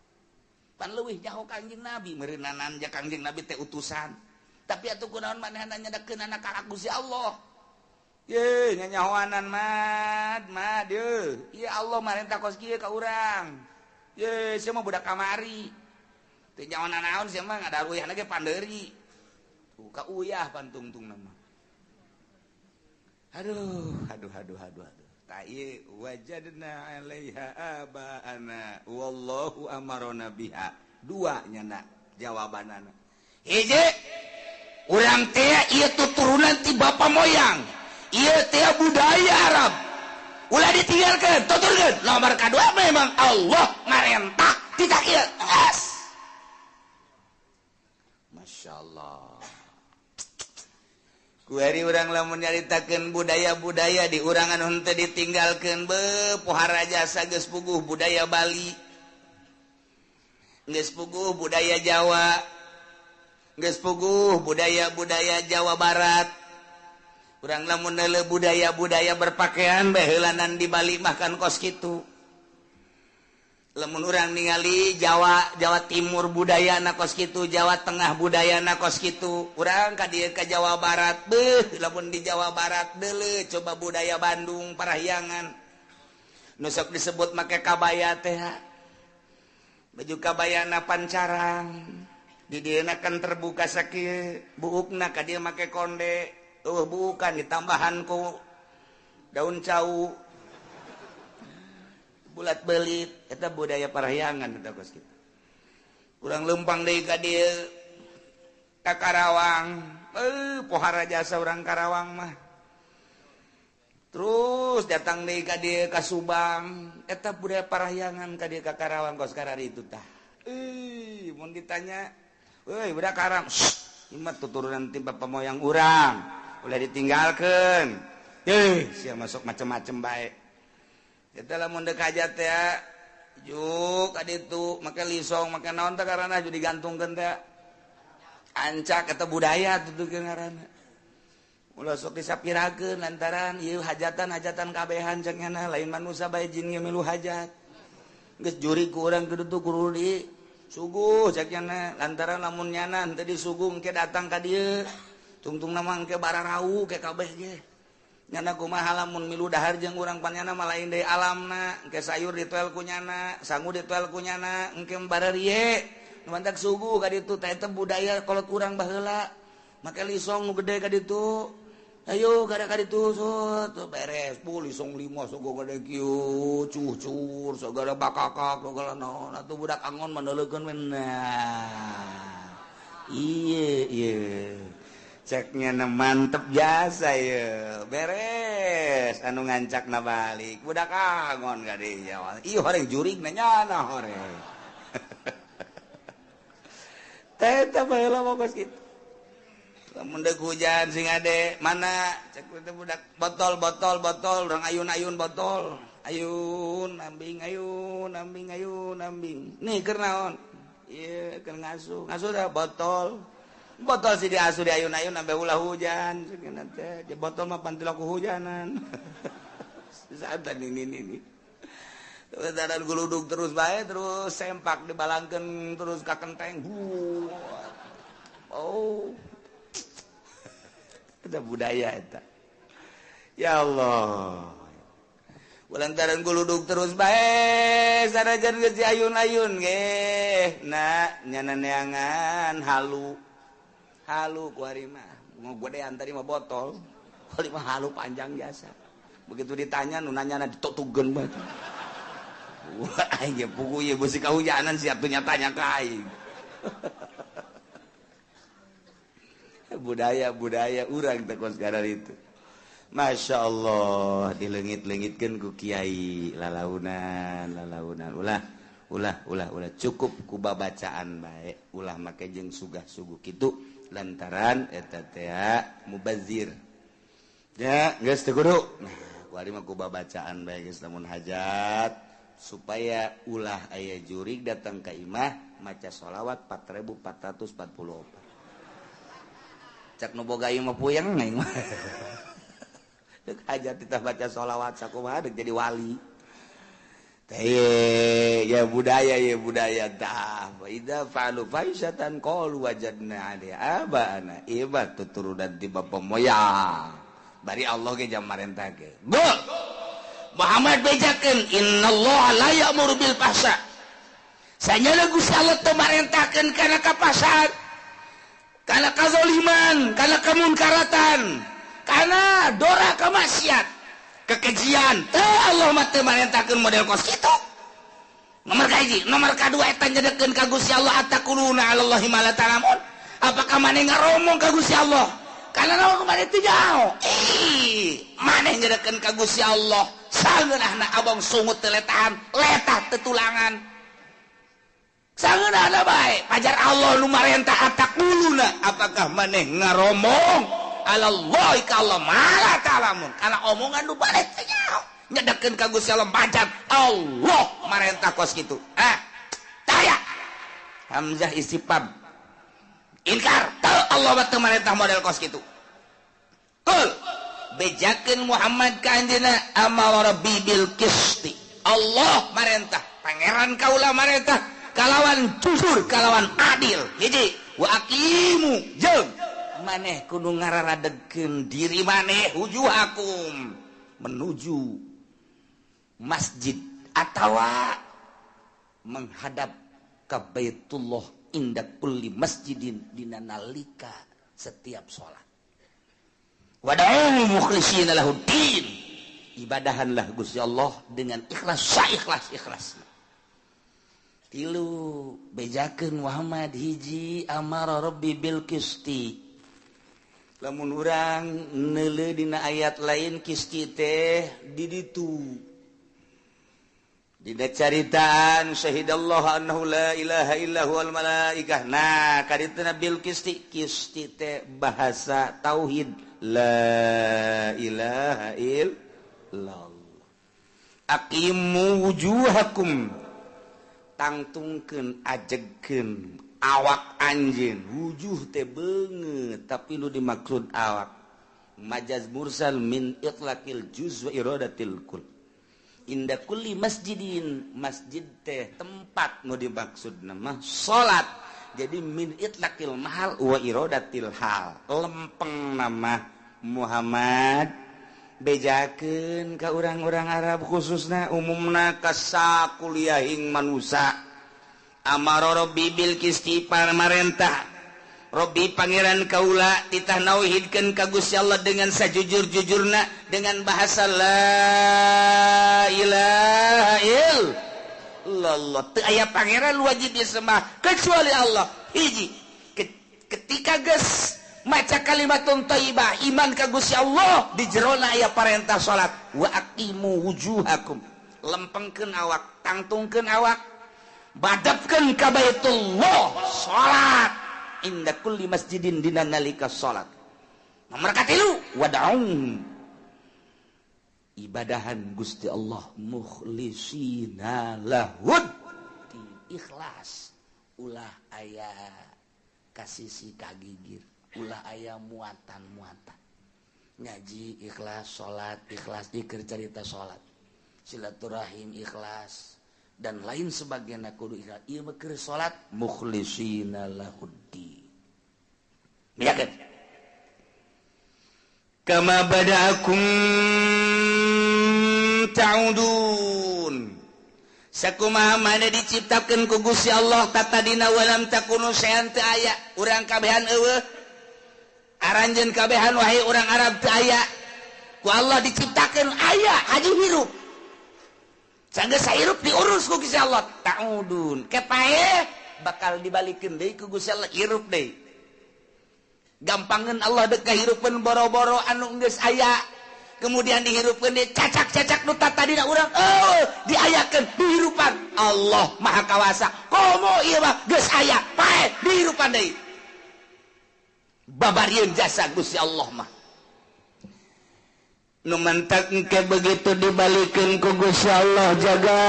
Speaker 1: Pan leuwih nyaho Kangjeng Nabi meureunanan ja Kangjeng Nabi teh utusan. Tapi atuh kunaon manehna nyedekeun anak ka Gusti Allah. Ye, nyanyahoanan mad, mad ye. Ieu Allah marentah kos kieu ka urang. Ye, sia mah budak kamari. Teu nyahoan naon sia mah ngadaruyahna ge pandeuri. Tuh ka uyah pantungtungna mah. Aduh, aduh, aduh, aduh, aduh. Ta ieu wajadna 'alaiha aba'ana wallahu amarona biha. Dua nyana jawabanana. Hiji, urang teh ieu tuturunan ti bapa moyang. Ieu teh budaya Arab. Ulah ditinggalkeun, tuturkeun. Nomor kadua memang Allah marentah tidak ieu. Geus. Masya Allah. Kuari urang lamun nyaritakeun budaya-budaya di urang anu henteu ditinggalkeun, beuh pohara jasa geus puguh budaya Bali. Geus puguh budaya Jawa. Geus puguh budaya-budaya Jawa Barat. Urang lamun neuleuh budaya-budaya berpakaian baheulanan di Bali mah kan kos kitu. Lamun urang ningali Jawa, Jawa Timur budayana kos kitu, Jawa Tengah budayana kos kitu. Urang ka dieu ka Jawa Barat, beuh lamun di Jawa Barat deuleuh coba budaya Bandung Parahyangan. Nu sok disebut make kabaya teh. Baju kabayana pancarang. Di dieuna kan terbuka sakieu, buukna ka dieu make konde. Oh, bukan ditambahan ku daun cau bulat belit, eta budaya Parahyangan eta kos kitu. Urang leumpang deui ka dieu ka Karawang, pohara jasa urang Karawang mah. Terus datang deui ka dieu ka Subang, eta budaya Parahyangan ka dieu ka Karawang kos kararitu tah. Mun ditanya, euy budak Karang, ieu mah tuturunan ti bapa moyang urang. Ulah ditinggalkeun. Sia masuk macem-macem bae. Eta lamun deuk hajat teh juk ka ditu make lisong make naon teh karana ju digantungkeun teh. Ancak eta budaya tuturkeun ngaranna. Ulah sok disapirakeun lantaran ieu hajatan-hajatan kabehan cek nyana lain manusa bae jin ge milu hajat. Geus juri ku urang kudu kudu di suguh cek nyana lantaran lamun nyana henteu disuguh engke datang ka dieu. Tungtung nama engke bararau ke kabeh ge. Nyana kumaha lamun milu dahar jeung urang pan nyana mah lain deui alamna, engke sayur ditoel ku nyana, sangu ditoel ku nyana, engke bararie. Nu mantak suguh ka ditu teh eta budaya kolot urang baheula. Make lisong nu gede ka ditu. Ayo kada-kada itu tuh beres pulih song lima sogo gede kieu cucur segala bakakak segala naon atuh budak angon mandeleukeun nah ieu ieu ceknya na mantep jasa ye beres anu ngancakna balik budak angon ka dinya ieu horeng jurig na nyana horeng teh teh baheula mah kos kitu. Lamun deuk hujan sing ade mana cek teh budak botol botol botol urang ayun-ayun botol ayun ambing ayun ambing ayun ambing nih keur naon ieu keur ngasuh ngasuh dah botol botol si diasuh di ayun-ayun sampai ulah hujan cenah teh botol mah pantil ku hujanan saatan ini ini guludug terus bae terus sempak dibalangkeun terus ka kenteng. Oh eta budaya eta. Ya Allah. Lantaran guludug terus bae sanajan geus diayun-ayun ge. Nah, nyana neangan halu. Halu ku ari mah. Ngogodean tadi mah botol. Kali mah halu panjang jasa. Begitu ditanya nu nanyana ditutugeun bae. Wah, aing ge puguh ieu beusi kahujanan siap teu nyatanya ka aing. Budaya-budaya urang teh kos kadar itu. Masya Allah dileungit-leungitkeun ku kiai lalaunan lalaunan ulah ulah ulah ulah cukup ku babacaan bae ulah make jeung sugah-suguh kitu lantaran eta teh mubazir ya geus teu kudu. Nah ku ari mah ku babacaan bae geus lamun hajat supaya ulah aya jurig datang ka imah maca sholawat 4444 cak nu boga ieu mah puyeng aing mah. Deuk hajat titah baca sholawat sakumaha deuk jadi wali. Teh ya budaya ya budaya tah. Wa idza fa'alu fahishatan qalu wajadna 'alaiha aba'ana. Ieu mah tuturunan ti bapa moyang. Bari Allah ge jam marentah ge. Gol. Muhammad bejakeun innallaha la ya'muru bil fahsya. Sanyana Gusti Allah teu marentahkeun kana kapasaan, kana kazaliman, kana kemunkaratan, kana dora kemaksiat, kekejian. Teu Allah mah teu marentahkeun model kos kitu. Nomor kahiji, nomor kadua eta nyedekeun ka Gusti Allah ataquluna 'alallahi ma la ta'lamun. Apakah maneh ngaromong ka Gusti Allah? Kana naon maneh teu nyaho? Ih, maneh nyedekeun ka Gusti Allah. Sangeunahna abong sungut teu letahan, letah teu tulangan. Sangeunahna bae, pajar Allah nu marentah ataquluna, apakah maneh ngaromong alallahi ka Allah ma la ta'lamun. Kana omongan nu balik teu nyaho. Nyedekeun ka Gusti Allah pajar Allah marentah kos kitu. Ah, taya. Hamzah istifham. Inkar, teu Allah mah teu marentah model kos kitu. Qul bejakeun Muhammad ka anjeunna amara rabbi bil qisti. Allah marentah, pangeran kaula marentah kalawan jujur, kalawan adil. Hiji, wa aqimu jeung maneh kudu ngararadegkeun diri maneh wujuhakum menuju masjid atawa menghadap ka Baitullah inda kulli masjidin dina nalika setiap salat. Wada'u mukhlishina lahuddin. Ibadahanlah Gusti Allah dengan ikhlas, saikhlas ikhlasna. Tilu bejakeun Muhammad hiji amara rabbi bil qisti. Lamun urang neuleuh dina ayat lain qisti teh di ditu. Dina caritaan syahidallahu annahu la ilaha illa huwal malaikah. Nah, kadituna bil qisti, qisti teh bahasa tauhid la ilaha illallah. Aqimu wujuhakum, tangtungkeun ajegkeun awak anjeun. Wujuh teh beungeut tapi nu dimaksud awak. Majaz mursal min itlaqil juz wa iradatil kull. Inda kulli masjidin, masjid teh tempat nu dimaksud nama salat. Jadi min itlaqil mahal wa iradatil hal. Lempeng nama Muhammad bejakeun ka urang-urang Arab khususna umumna ka sakuliahing manusa. Amara rabbi bil qisti, parmarentah Robbi pangeran kaula titah nauhidkeun ka Gusti Allah dengan sajujur-jujurna dengan bahasa la ilaha illallah. Teu aya pangeran wajib disembah kecuali Allah. Hiji, ketika geus maca kalimatun thayyibah iman ka Gusti Allah di jerona aya parentah salat wa aqimu wujuhakum, lempengkeun awak, tangtungkeun awak, badapkeun ka Baitullah salat inda kulli masjidin dina nalika salat. Nomor katilu wad'u, ibadahan Gusti Allah mukhlisina lahud, ikhlas, ulah aya kasisi kagigir, ulah aya muatan-muatan. Ngaji ikhlas, salat ikhlas, dikir cerita salat, silaturahim ikhlas, dan lain sebagainya kudu ikhlas. Ieu mah keur salat mukhlisina lahuddin. Miyakeun kama bada'akum ta'udun, sakumaha mana diciptakeun ku Gusti Allah tatadina walam takunu sayan teu aya, urang kabehan eueuh, aranjeun kabehan wahai urang Arab teu aya, ku Allah diciptakeun aya haji hirup. Sanggeus hirup diurus ku Gusti Allah ta'udun, kepae bakal dibalikeun deui ku Gusti Allah hirup deui. Gampangeun Allah dek kahirupeun boro-boro anu geus aya, kemudian dihirupkeun deui cacak-cacak nu tatadina urang eueuh diayakeun dihirupan. Allah Maha Kawasa, komo ieu mah geus aya pae dihirupan deui. Babarieun jasa Gusti Allah mah. Nu mantak engke begitu dibalikeun ku Gusti Allah jaga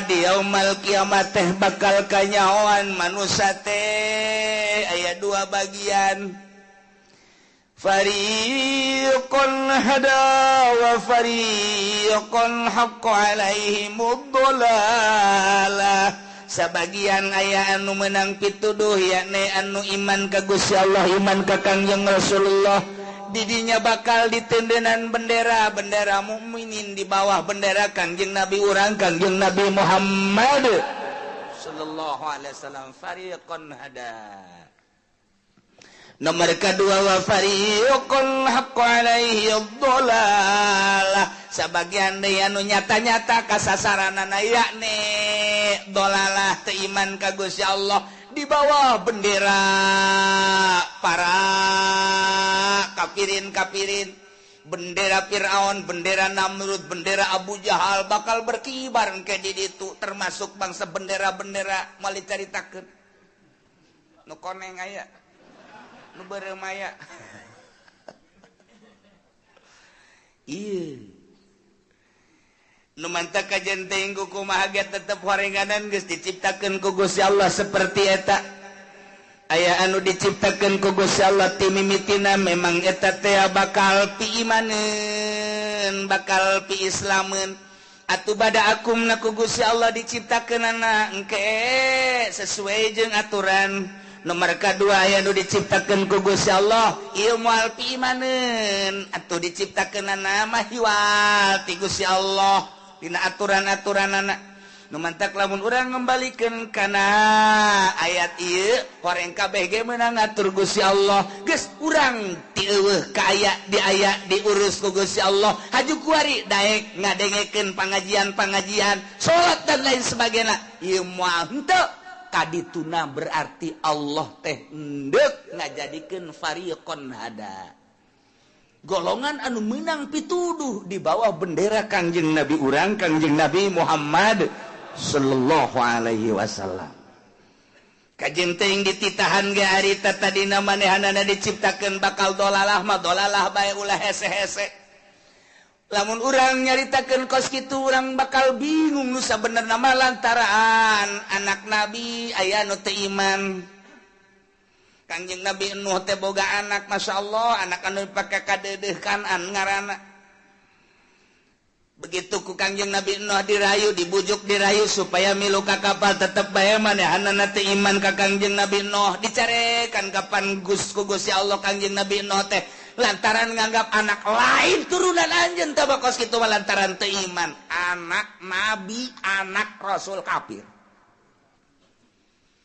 Speaker 1: di yaumal kiamat teh bakal kanyahoan manusia teh aya dua bagian. Fariqun hada wa fariqun haqqa alaihimud dhalalah. Sabagian aya anu menang pituduh yakni anu iman ka Gusti Allah, iman ka Kangjeng Rasulullah, didinya bakal ditendenan bendera bendera mukminin di bawah bendera Kangjeng Nabi urang Kangjeng Nabi Muhammad sallallahu alaihi wasallam. Fariqun hada. Nomor kedua wa fariqun haqqa alaihi dhalalah, sabagian deui anu nyata-nyata kasasaranana yakni dhalalah teu iman ka Gusti Allah di bawah bendera para kafirin-kafirin, bendera Fir'aun, bendera Namrud, bendera Abu Jahal bakal berkibar ke di ditu, termasuk bangsa bendera-bendera moal dicaritakeun. Nu koneng aya, nu beureum aya. Ieu nu mantak kajen teuing ku kumaha ge tetep horenganan geus diciptakeun ku Gusti Allah seperti eta. Aya anu diciptakeun ku Gusti Allah ti mimitina memang eta teh bakal piimaneun, bakal piislameun. Atuh bada akumna ku Gusti Allah diciptakeunana engke sesuai jeung aturan. Nomor kadua aya nu diciptakeun ku Gusti Allah ieu moal piimaneun, atuh diciptakeunana mah hiwal ti Gusti Allah dina aturan-aturanana. Nu mantak lamun urang ngembalikeun kana ayat ieu horeng kabeh ge meunang ngatur Gusti Allah. Geus urang ti eueuh ka aya di aya diurus ku Gusti Allah. Haju kuari daek ngadengekeun pangajian-pangajian, salat dan lain sebagainya. Ieu moal henteu kadituna berarti Allah teh endek ngajadikeun fariqon hada. Golongan anu meunang pituduh di bawah bendera Kangjeng Nabi urang Kangjeng Nabi Muhammad sallallahu alaihi wasallam. Kajen teuing dititahan ge harita tadina manehanana diciptakeun bakal dolalah mah dolalah bae ulah hese-hese. Lamun urang nyaritakeun kos kitu urang bakal bingung nu sabenerna mah lantaran anak nabi aya nu teu iman. Kangjeng Nabi Nuh teh boga anak, Masya Allah, anak anu dipake kadeudeuh kanan ngaranna. Begitu ku Kangjeng Nabi Nuh dirayu, dibujuk dirayu supaya milu ka kapal tetep bae manehanana teu iman ka Kangjeng Nabi Nuh. Dicarekan kapan ku Gusti Allah Kangjeng Nabi Nuh teh lantaran nganggap anak lain turunan anjeun teh kos kitu mah lantaran teu iman. Anak nabi, anak rasul kafir.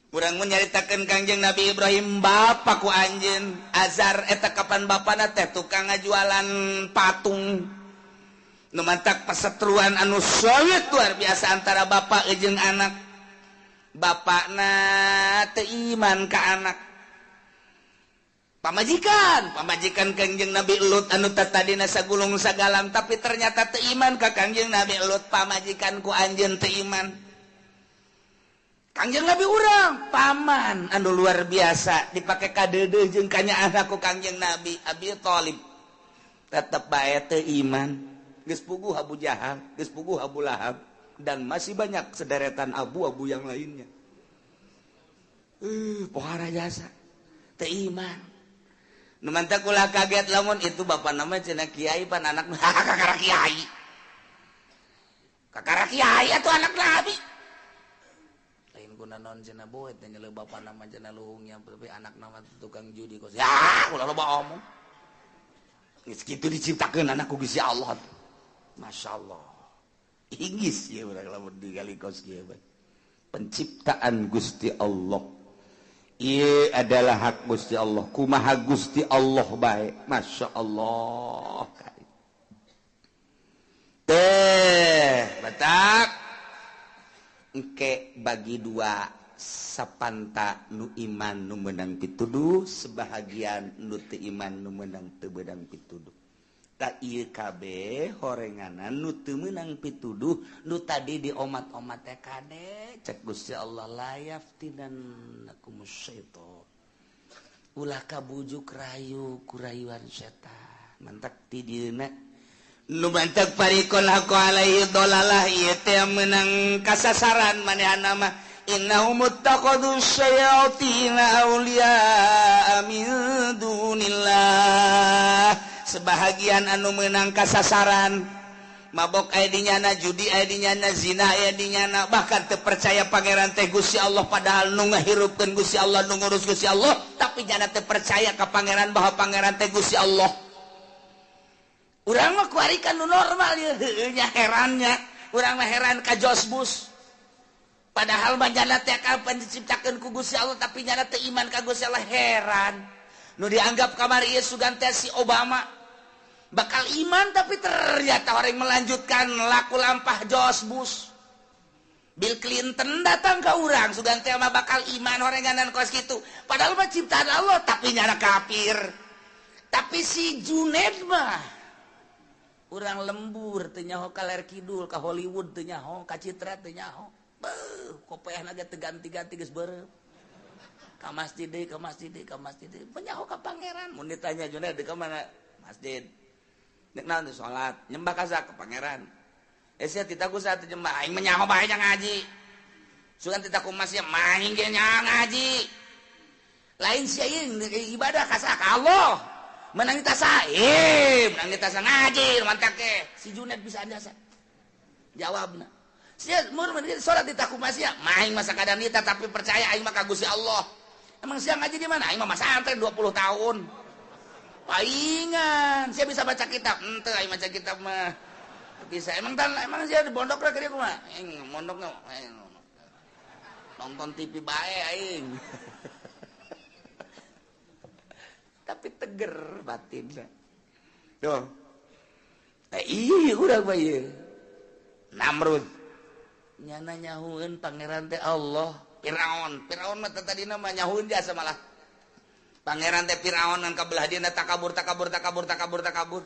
Speaker 1: Urang mun nyaritakeun Kangjeng Nabi Ibrahim bapa ku anjeun Azar eta kapan bapana teh tukang ngajualan patung. Nu mantak pasetruan anu solid luar biasa antara bapak jeung anak. Bapakna teu iman ka anak. Pamajikan Kangjeng Nabi Lut anu tadina sagulung sagalam tapi ternyata teu iman ka Kangjeng Nabi Lut, pamajikan ku anjeun teu iman. Kangjeng Nabi urang paman anu luar biasa dipake kadeudeuh jeung kanyaah ku Kangjeng Nabi Abi Thalib tetep bae teu iman. Geus puguh Abu Jahal, geus puguh Abu Lahab dan masih banyak sederetan abu-abu yang lainnya. Pohara jasa teu iman. Nu mantak ulah kaget lamun itu bapak nama cenah kiai pan anak kakara kiai. Kakara kiai atuh anak Nabi. Guna non cenah boet teh nyeleuh bapa nama cenah luhungnya tapi anak nama tukang judi kos. Ya, ulah loba omong. Geus kitu diciptakeun anak ku Gusti Allah. Masyaallah. Inggis ye urang lamun digali kos kieu. Penciptaan Gusti Allah. Ieu adalah hak Gusti Allah. Kumaha Gusti Allah bae. Masyaallah. Teh, batak engke bagi dua sapanta nu iman nu meunang pituduh, sebahagian nu teu iman nu meunang teu beunang pituduh. Tak ieu kabeh horenganan nu teu meunang pituduh nu tadi diomat-omat teh kade cek Gusti Allah la yaftinannakumus syaitan. Ulah kabujuk rayu kurayuan setan. Mantak ti dieuna nu mantak parikon haqqa alaihi dolalah ieu teh meunang kasasaran manehna mah innahum ittakhadhu syayatina awliya min dunillah. Sebahagian anu meunang kasasaran mabok aya di nyana, judi aya di nyana, zina aya di nyana, bahkan teu percaya pangeran teh Gusti Allah padahal nu ngahirupkeun Gusti Allah, nu ngurus Gusti Allah, tapi nyana teu percaya ka pangeran bahwa pangeran teh Gusti Allah. Urang mah kuari kan nu normal ieu heueuh nya herannya. Urang mah heran ka George Bush. Padahal mah nyana teh kapan diciptakeun ku Gusti Allah tapi nyana teu iman ka Gusti Allah heran. Nu dianggap kamari ieu sugan teh si Obama bakal iman tapi ternyata orang melanjutkan laku lampah George Bush. Bill Clinton datang ke urang sugan teh mah bakal iman horenganan kos kitu. Padahal mah ciptaan Allah tapi nyana kafir. Tapi si Junaid mah urang lembur teu nyaho ka Ler Kidul, ka Hollywood teu nyaho, ka Citra teu nyaho. Beuh, kopeahna ge teu ganti-ganti geus beureum. Ka masjid deui, ka masjid deui, ka masjid deui. Nyaho ka pangeran. Mun ditanya Junaid di ka mana? Masjid. Nek naon teh salat, nyembah ka ka pangeran. Eh sia tita ku saat nyembah aing mah nyaho bae ngaji. Sugan tita ku masih maing ge ngaji. Lain sia ieu ibadah ka ka Allah. Menang ditasa, menang ditasa ngaji, mantak ke. Si Junaid bisa anjasa. Jawabna. Sia mun salat ditaku masih maing masa kadang nita tapi percaya aing mah ka Gusti Allah. Emang sia ngaji di mana? Aing mah masantren 20 tahun. Paingan, sia bisa baca kitab. Henteu aing baca kitab mah. Bisa. Emang tan emang sia di pondok lah kieu kumaha? Aing mondokna nonton TV bae aing. Tapi teger batinna. Tuh. Teh iya urang mah ieu. Namrud. Nyana nyahueun pangeran teh Allah. Firaun, Firaun mah tadina mah nyahueun jasa malah. Pangeran teh Firaun ngan kabelah dieuna takabur takabur takabur takabur takabur.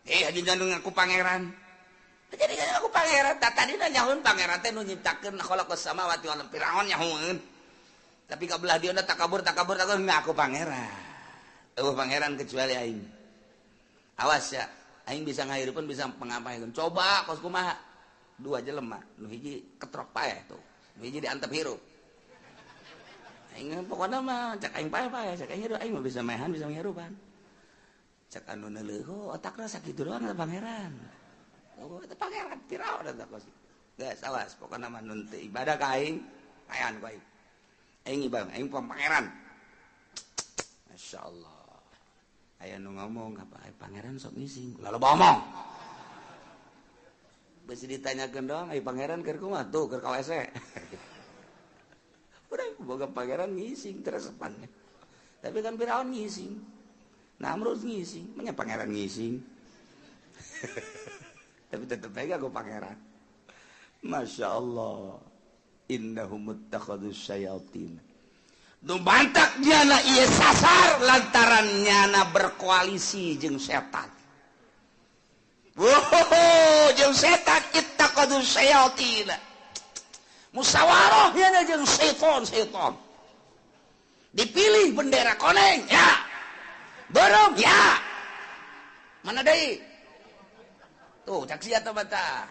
Speaker 1: Eh haji ngaku pangeran. Jadi ngaku pangeran, tadina nyahueun pangeran teh nu nyiptakeun khalaqas samawati wal ardh. Firaun nyahueun. Tapi kabelah dieuna takabur takabur takabur ngaku pangeran. Eueuh pangeran kecuali aing. Awas ya, aing bisa ngahirupkeun bisa pengapaikeun. Coba kos kumaha? Dua jelema, nu hiji ketrok paeh tuh. Nu hiji diantep hirup. Aing pokona mah cak aing paeh-paeh, cak aing hirup aing mah bisa maehan bisa ngirupan. Cak anu neuleuh, otakna sakitu doang eta pangeran. Oh, eta pangeran Firaun eta kos. Geus awas pokona mah nu teu ibadah ka aing, paehan ku aing. Aing ibadah, aing pangeran. Masyaallah. Aya nu ngomong apa pangeran sok ngising. Lalu ngomong. Besi ditanyakeun doang, ai pangeran keur kumaha tuh keur ka WC. Urang Boga pangeran ngising teresepannya. Tapi kan Firaun ngising, Namrud ngising, menya pangeran ngising. Tapi tetep aja aku pangeran. Masya Allah. Innahum ittakhadhu syayatin. Nu mantak nyana ieu sasar lantaran nyana berkoalisi jeung setan. Wow, jeung setan ittakhadhu syayatin. Musyawarah nyana jeung setan setan. Dipilih bendera koneng ya. Borong ya. Mana deui? Tuh, cak sia teh mata.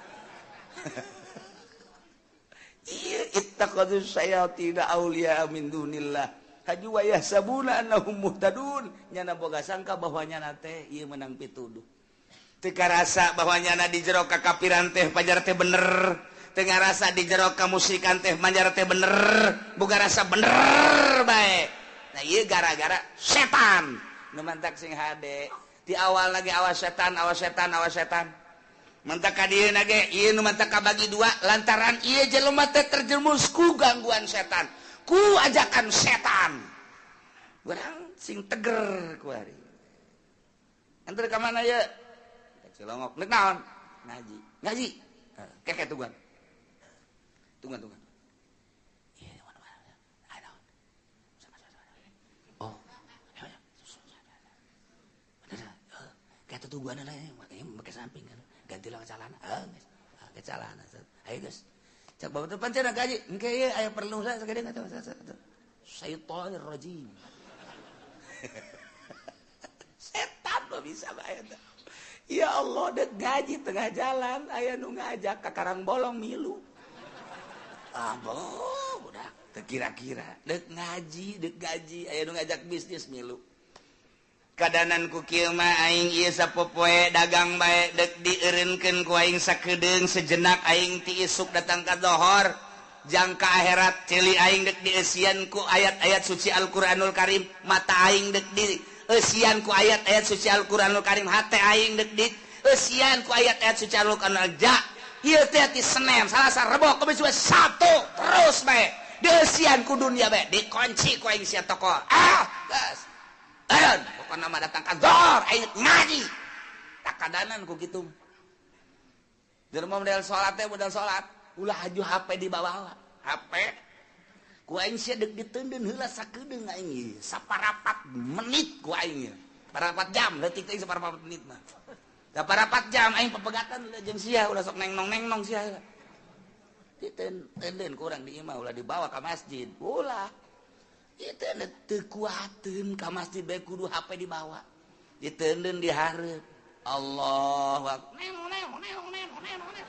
Speaker 1: Iya, ittakhadhu syayatin auliya min dunillah. Haju wa yahsabuna annahum muhtadun. Nyana boga sangka bahwa nyana teh ieu menang pituduh. Teu karasa bahwa nyana di jero kakapiran teh pajar teh bener. Teu ngarasa di jero kamusyrikan teh pajar teh bener. Boga rasa bener bae. Nah, ieu gara-gara setan. Nu mantak sing hade. Di awal lagi awas setan, awas setan, awas setan. Mantak ka dieu ge ieu nu mantak kabagi dua lantaran ieu jelema teh terjerumus ku gangguan setan, ku ajakan setan. Urang sing teger ku ari. Anter ka mana ye? Cilongok. Nek naon? Ngaji. Ngaji. Keke tungguan. Tungguan, tungguan. Iya, mana-mana. Ayo. Oh. Bener. Kayak tungguan lah, makanya pakai samping kan. Ganti lah celana. Ke celana. Ayo guys. Cak bawa depan cenah gaji. Engke ieu aya perlu saya sagede kata. Syaitonir rajim. Setan mah bisa bae eta. Ya Allah, dek gaji tengah jalan aya nu ngajak ka Karang Bolong milu. Ah, budak teu kira-kira dek ngaji, dek gaji aya nu ngajak bisnis milu. Kadanan ku kieu mah aing ieu sapopoe dagang bae dek dieureunkeun ku aing sakedeung sejenak aing ti isuk datang ka dohor jangka akhirat ceuli aing dek dieusian ku ayat-ayat suci Al-Qur'anul Karim, mata aing dek dieusian ku ayat-ayat suci Al-Qur'anul Karim, hate aing dek dieusian ku ayat-ayat suci Al-Qur'anul ja. Ieu teh ti Senin, Salasa, Rebo, Kamis, Jumat, Sabtu terus bae dieusian ku dunia bae dikunci ku aing sia toko. Ah, geus. Eureun, pokona mah datang ka dohor aing ngaji. Takadanan ku kitu. Jelema model salat teh model salat, ulah haju HP dibawa. HP ku aing sia deuk diteundeun heula sakedeung aing ieu, saparapat menit ku aing ieu. Parapat jam, leutik teh saparapat menit mah. Saparapat jam aing pepegatan ulah jeung sia, ulah sok neng-nong-neng-nong sia heula. Diteundeun ku urang di imah ulah dibawa ka masjid, ulah. Diteundeun teu kuateun ka masjid bae kudu HP dibawa. Diteundeun di hareup. Allahu akbar. Neng neng neng neng neng neng.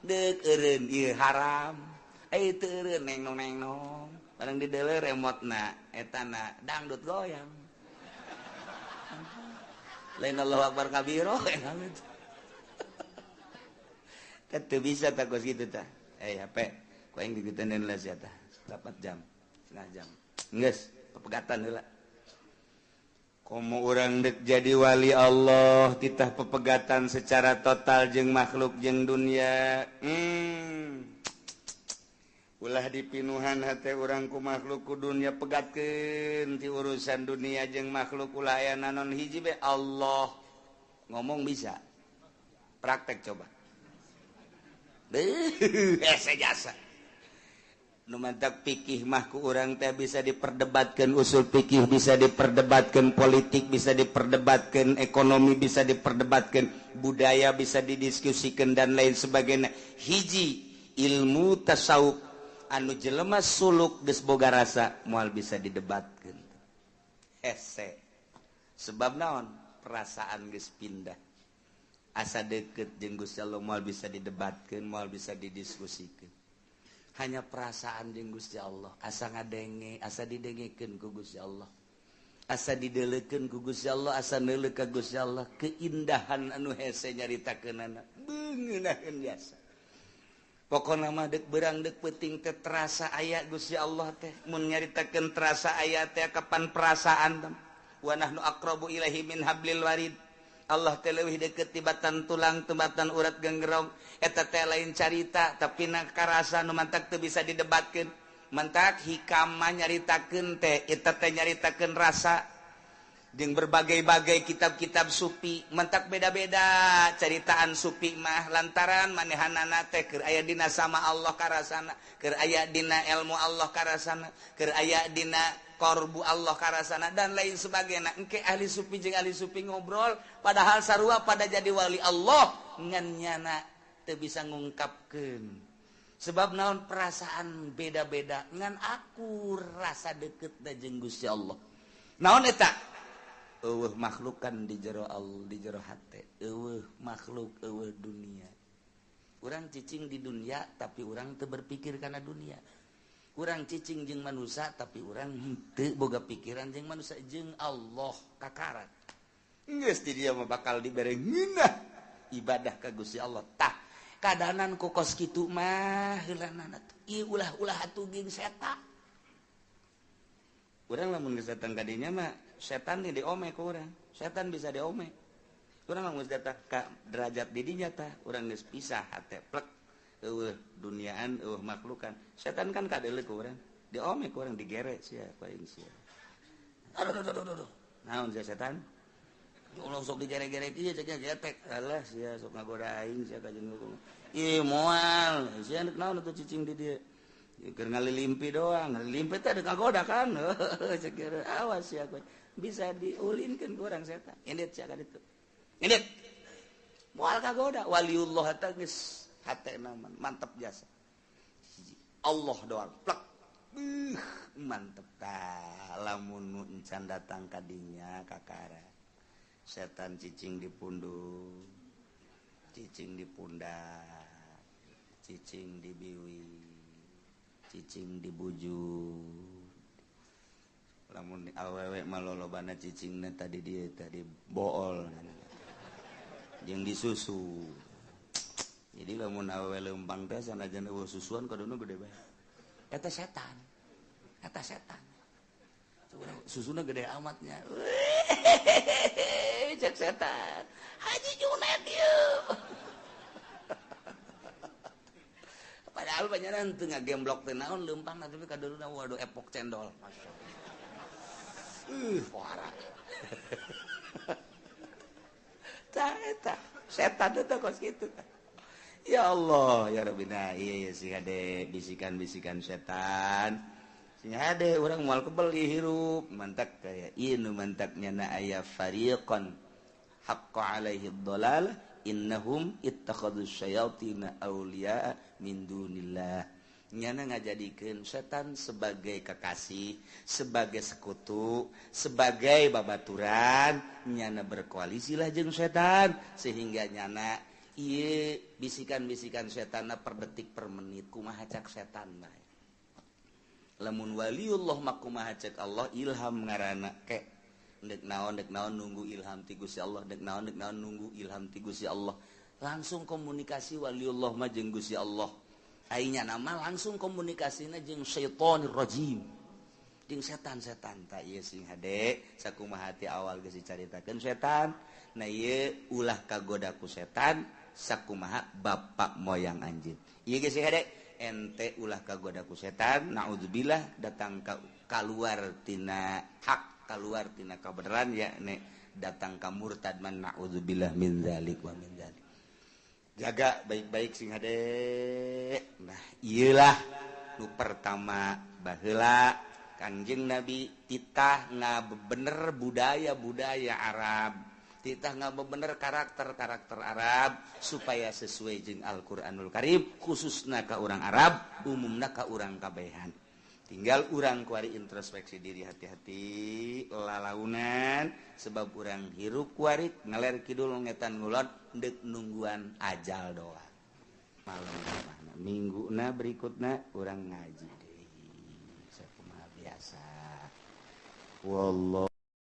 Speaker 1: Deuk eureun ieu haram. Eh teu eureun neng nong neng nong. Barang dideuleu remotna etana dangdut goyang. Lain Allahu akbar kabiro teh teu bisa tah kos kitu tah. Eh HP ku aing diteundeun lah sia tah. 4 jam, setengah jam. Geus, pepegatan heula. Komo urang dek jadi wali Allah titah pepegatan secara total jeung makhluk jeung dunia. Ulah dipinuhan hate urang ku makhluk ku dunia, pegatkeun ti urusan dunia jeung makhluk ulah aya nanon hiji be Allah. Ngomong bisa. Praktek coba. Beuh, hese jasa. Nu mantak pikih mah ku urang teh bisa diperdebatkan, usul pikih bisa diperdebatkan, politik bisa diperdebatkan, ekonomi bisa diperdebatkan, budaya bisa didiskusikan dan lain sebagainya. Hiji ilmu tasawuf anu jelema suluk geus boga rasa moal bisa didebatkeun. Hese. Sebab naon? Perasaan geus pindah. Asa deket jeung Gusti Allah moal bisa didebatkeun, moal bisa didiskusikeun. Hanya perasaan jeung Gusti Allah, asa ngadenge, asa didengekeun ku Gusti Allah, asa dideulekeun ku Gusti Allah, asa neuleuh ka Gusti Allah, keindahan anu hese nyaritakeunana beungeunahkeun biasa. Pokona mah deuk beurang deuk peuting teh terasa aya Gusti Allah teh, mun nyaritakeun terasa aya teh kapan perasaan teh. Wa nahnu aqrabu ilaihi min hablil warid. Allah teh leuwih deukeut tibatan tulang tibatan urat genggerong. Eta teh lain carita tapi na karasa nu mantak teu bisa didebatkeun. Mentak hikam mah nyaritakeun teh eta teh nyaritakeun rasa jeung berbagai-bagai kitab-kitab sufi, mentak beda-beda caritaan sufi mah lantaran manehanana teh keur aya dina sama Allah karasana, keur aya dina ilmu Allah karasana, keur aya dina korbu Allah karasana dan lain sebagainya. Engke ahli sufi jeung ahli sufi ngobrol padahal sarua pada jadi wali Allah, ngan nyana teu bisa ngungkapkeun sebab naon, perasaan beda-beda, ngan aku rasa deket da jeung Gusti Allah. Naon eta? Eueuh makhlukan di jero Allah, di jero hate, eueuh makhluk, eueuh dunia. Urang cicing di dunia tapi urang teu berpikir kana dunia. Urang cicing jeung manusia tapi urang henteu boga pikiran jeung manusia, jeung Allah kakarat. Geus di dia mah bakal dibere ngeunah ibadah ka Gusti Allah. Tah kadanan ku kos kitu mah heulanana tuh. Ieu ulah-ulah atuh jeung setan. Urang lamun geus datang ka dinya mah setan nih diome ku urang. Setan bisa diome. Urang lamun geus datang ka derajat di dinya tah urang geus pisah hate plek. Eueuh duniaan, eueuh makhlukan. Setan kan kadeuleu ku urang. Diome ku urang, digere sia ku aing sia. Aduh aduh aduh aduh. Naon sia setan? Ulah sok digere-gere ieu cek getek. Alah sia sok ngagoda aing sia ka jeung hukum. Ih moal, sia neuk naon atuh cicing di dieu. Keur ngalilimpi doang, ngalilimpi teh ada ngagoda kan. Cek awas sia kowe. Bisa diulinkeun ku urang setan. Indit sia ka ditu. Indit. Moal kagoda waliullah teh geus hatena mantep jasa. Allah doang plek. Mantep tah lamun nu encan datang ka dinya kakara. Setan cicing di pundung, cicing di pundak, cicing di biwi, cicing di bujur. Lamun awewe mah lolobana cicingna tadi dia tadi bool jeung disusu. Jadi lamun awewe leumpang teh sanajan eueuh susuan kaduna gede bae. Eta setan. Eta setan. Susuna gede amatnya. Cek setan. Haji Junet ieu. Padahal banyaran teu ngagemblok teh naon leumpang tapi kaduluna waduh epok cendol. Masyaallah. Parah. Tah eta setan teh kos kitu. Ya Allah, ya Rabbina, iya sih hade bisikan-bisikan setan. Sing hade urang moal kebel hirup, mantak kaya ieu nu mantak nyana aya fariqan haqqa alaihi dhalal innahum ittakhadhu syayatina awliya min dunillah. Nyana ngajadikeun setan sebagai kekasih, sebagai sekutu, sebagai babaturan, nyana berkoalisilah jeung setan sehingga nyana ieu bisikan-bisikan setanna per detik per menit kumaha cak setan bae. Lamun waliullah mah kumaha cek Allah ilham ngaranna ke dek naon nunggu ilham ti Gusti Allah, dek naon nunggu ilham ti Gusti Allah. Langsung komunikasi waliullah mah jeung Gusti Allah. Ainya nama langsung komunikasina jeung syaitonir rajim. Jeung setan-setan ta ieu sing hade sakumaha ti awal geus dicaritakeun setan. Nah ieu ulah kagoda ku setan sakumaha bapak moyang anjeun. Ieu geus hade ente ulah kagoda ku setan, naudzubillah datang ka kaluar tina hak, kaluar tina kabeneran ya ne datang ka murtad man naudzubillah min zalik wa min zalik. Jaga baik-baik sing hade. Nah ieulah nu pertama baheula Kangjeng Nabi titah ngabener budaya-budaya Arab, titah ngabener karakter-karakter Arab supaya sesuai jeung Al-Qur'anul Karim, khususna ka urang Arab, umumna ka urang kabehan. Tinggal urang kuari introspeksi diri, hati-hati lalaunan sebab urang hirup kuari ngaler kidul ngetan ngulon deuk nungguan ajal doang. Malam mingguna berikutna urang ngaji deui. Sakumaha biasa. Wallah.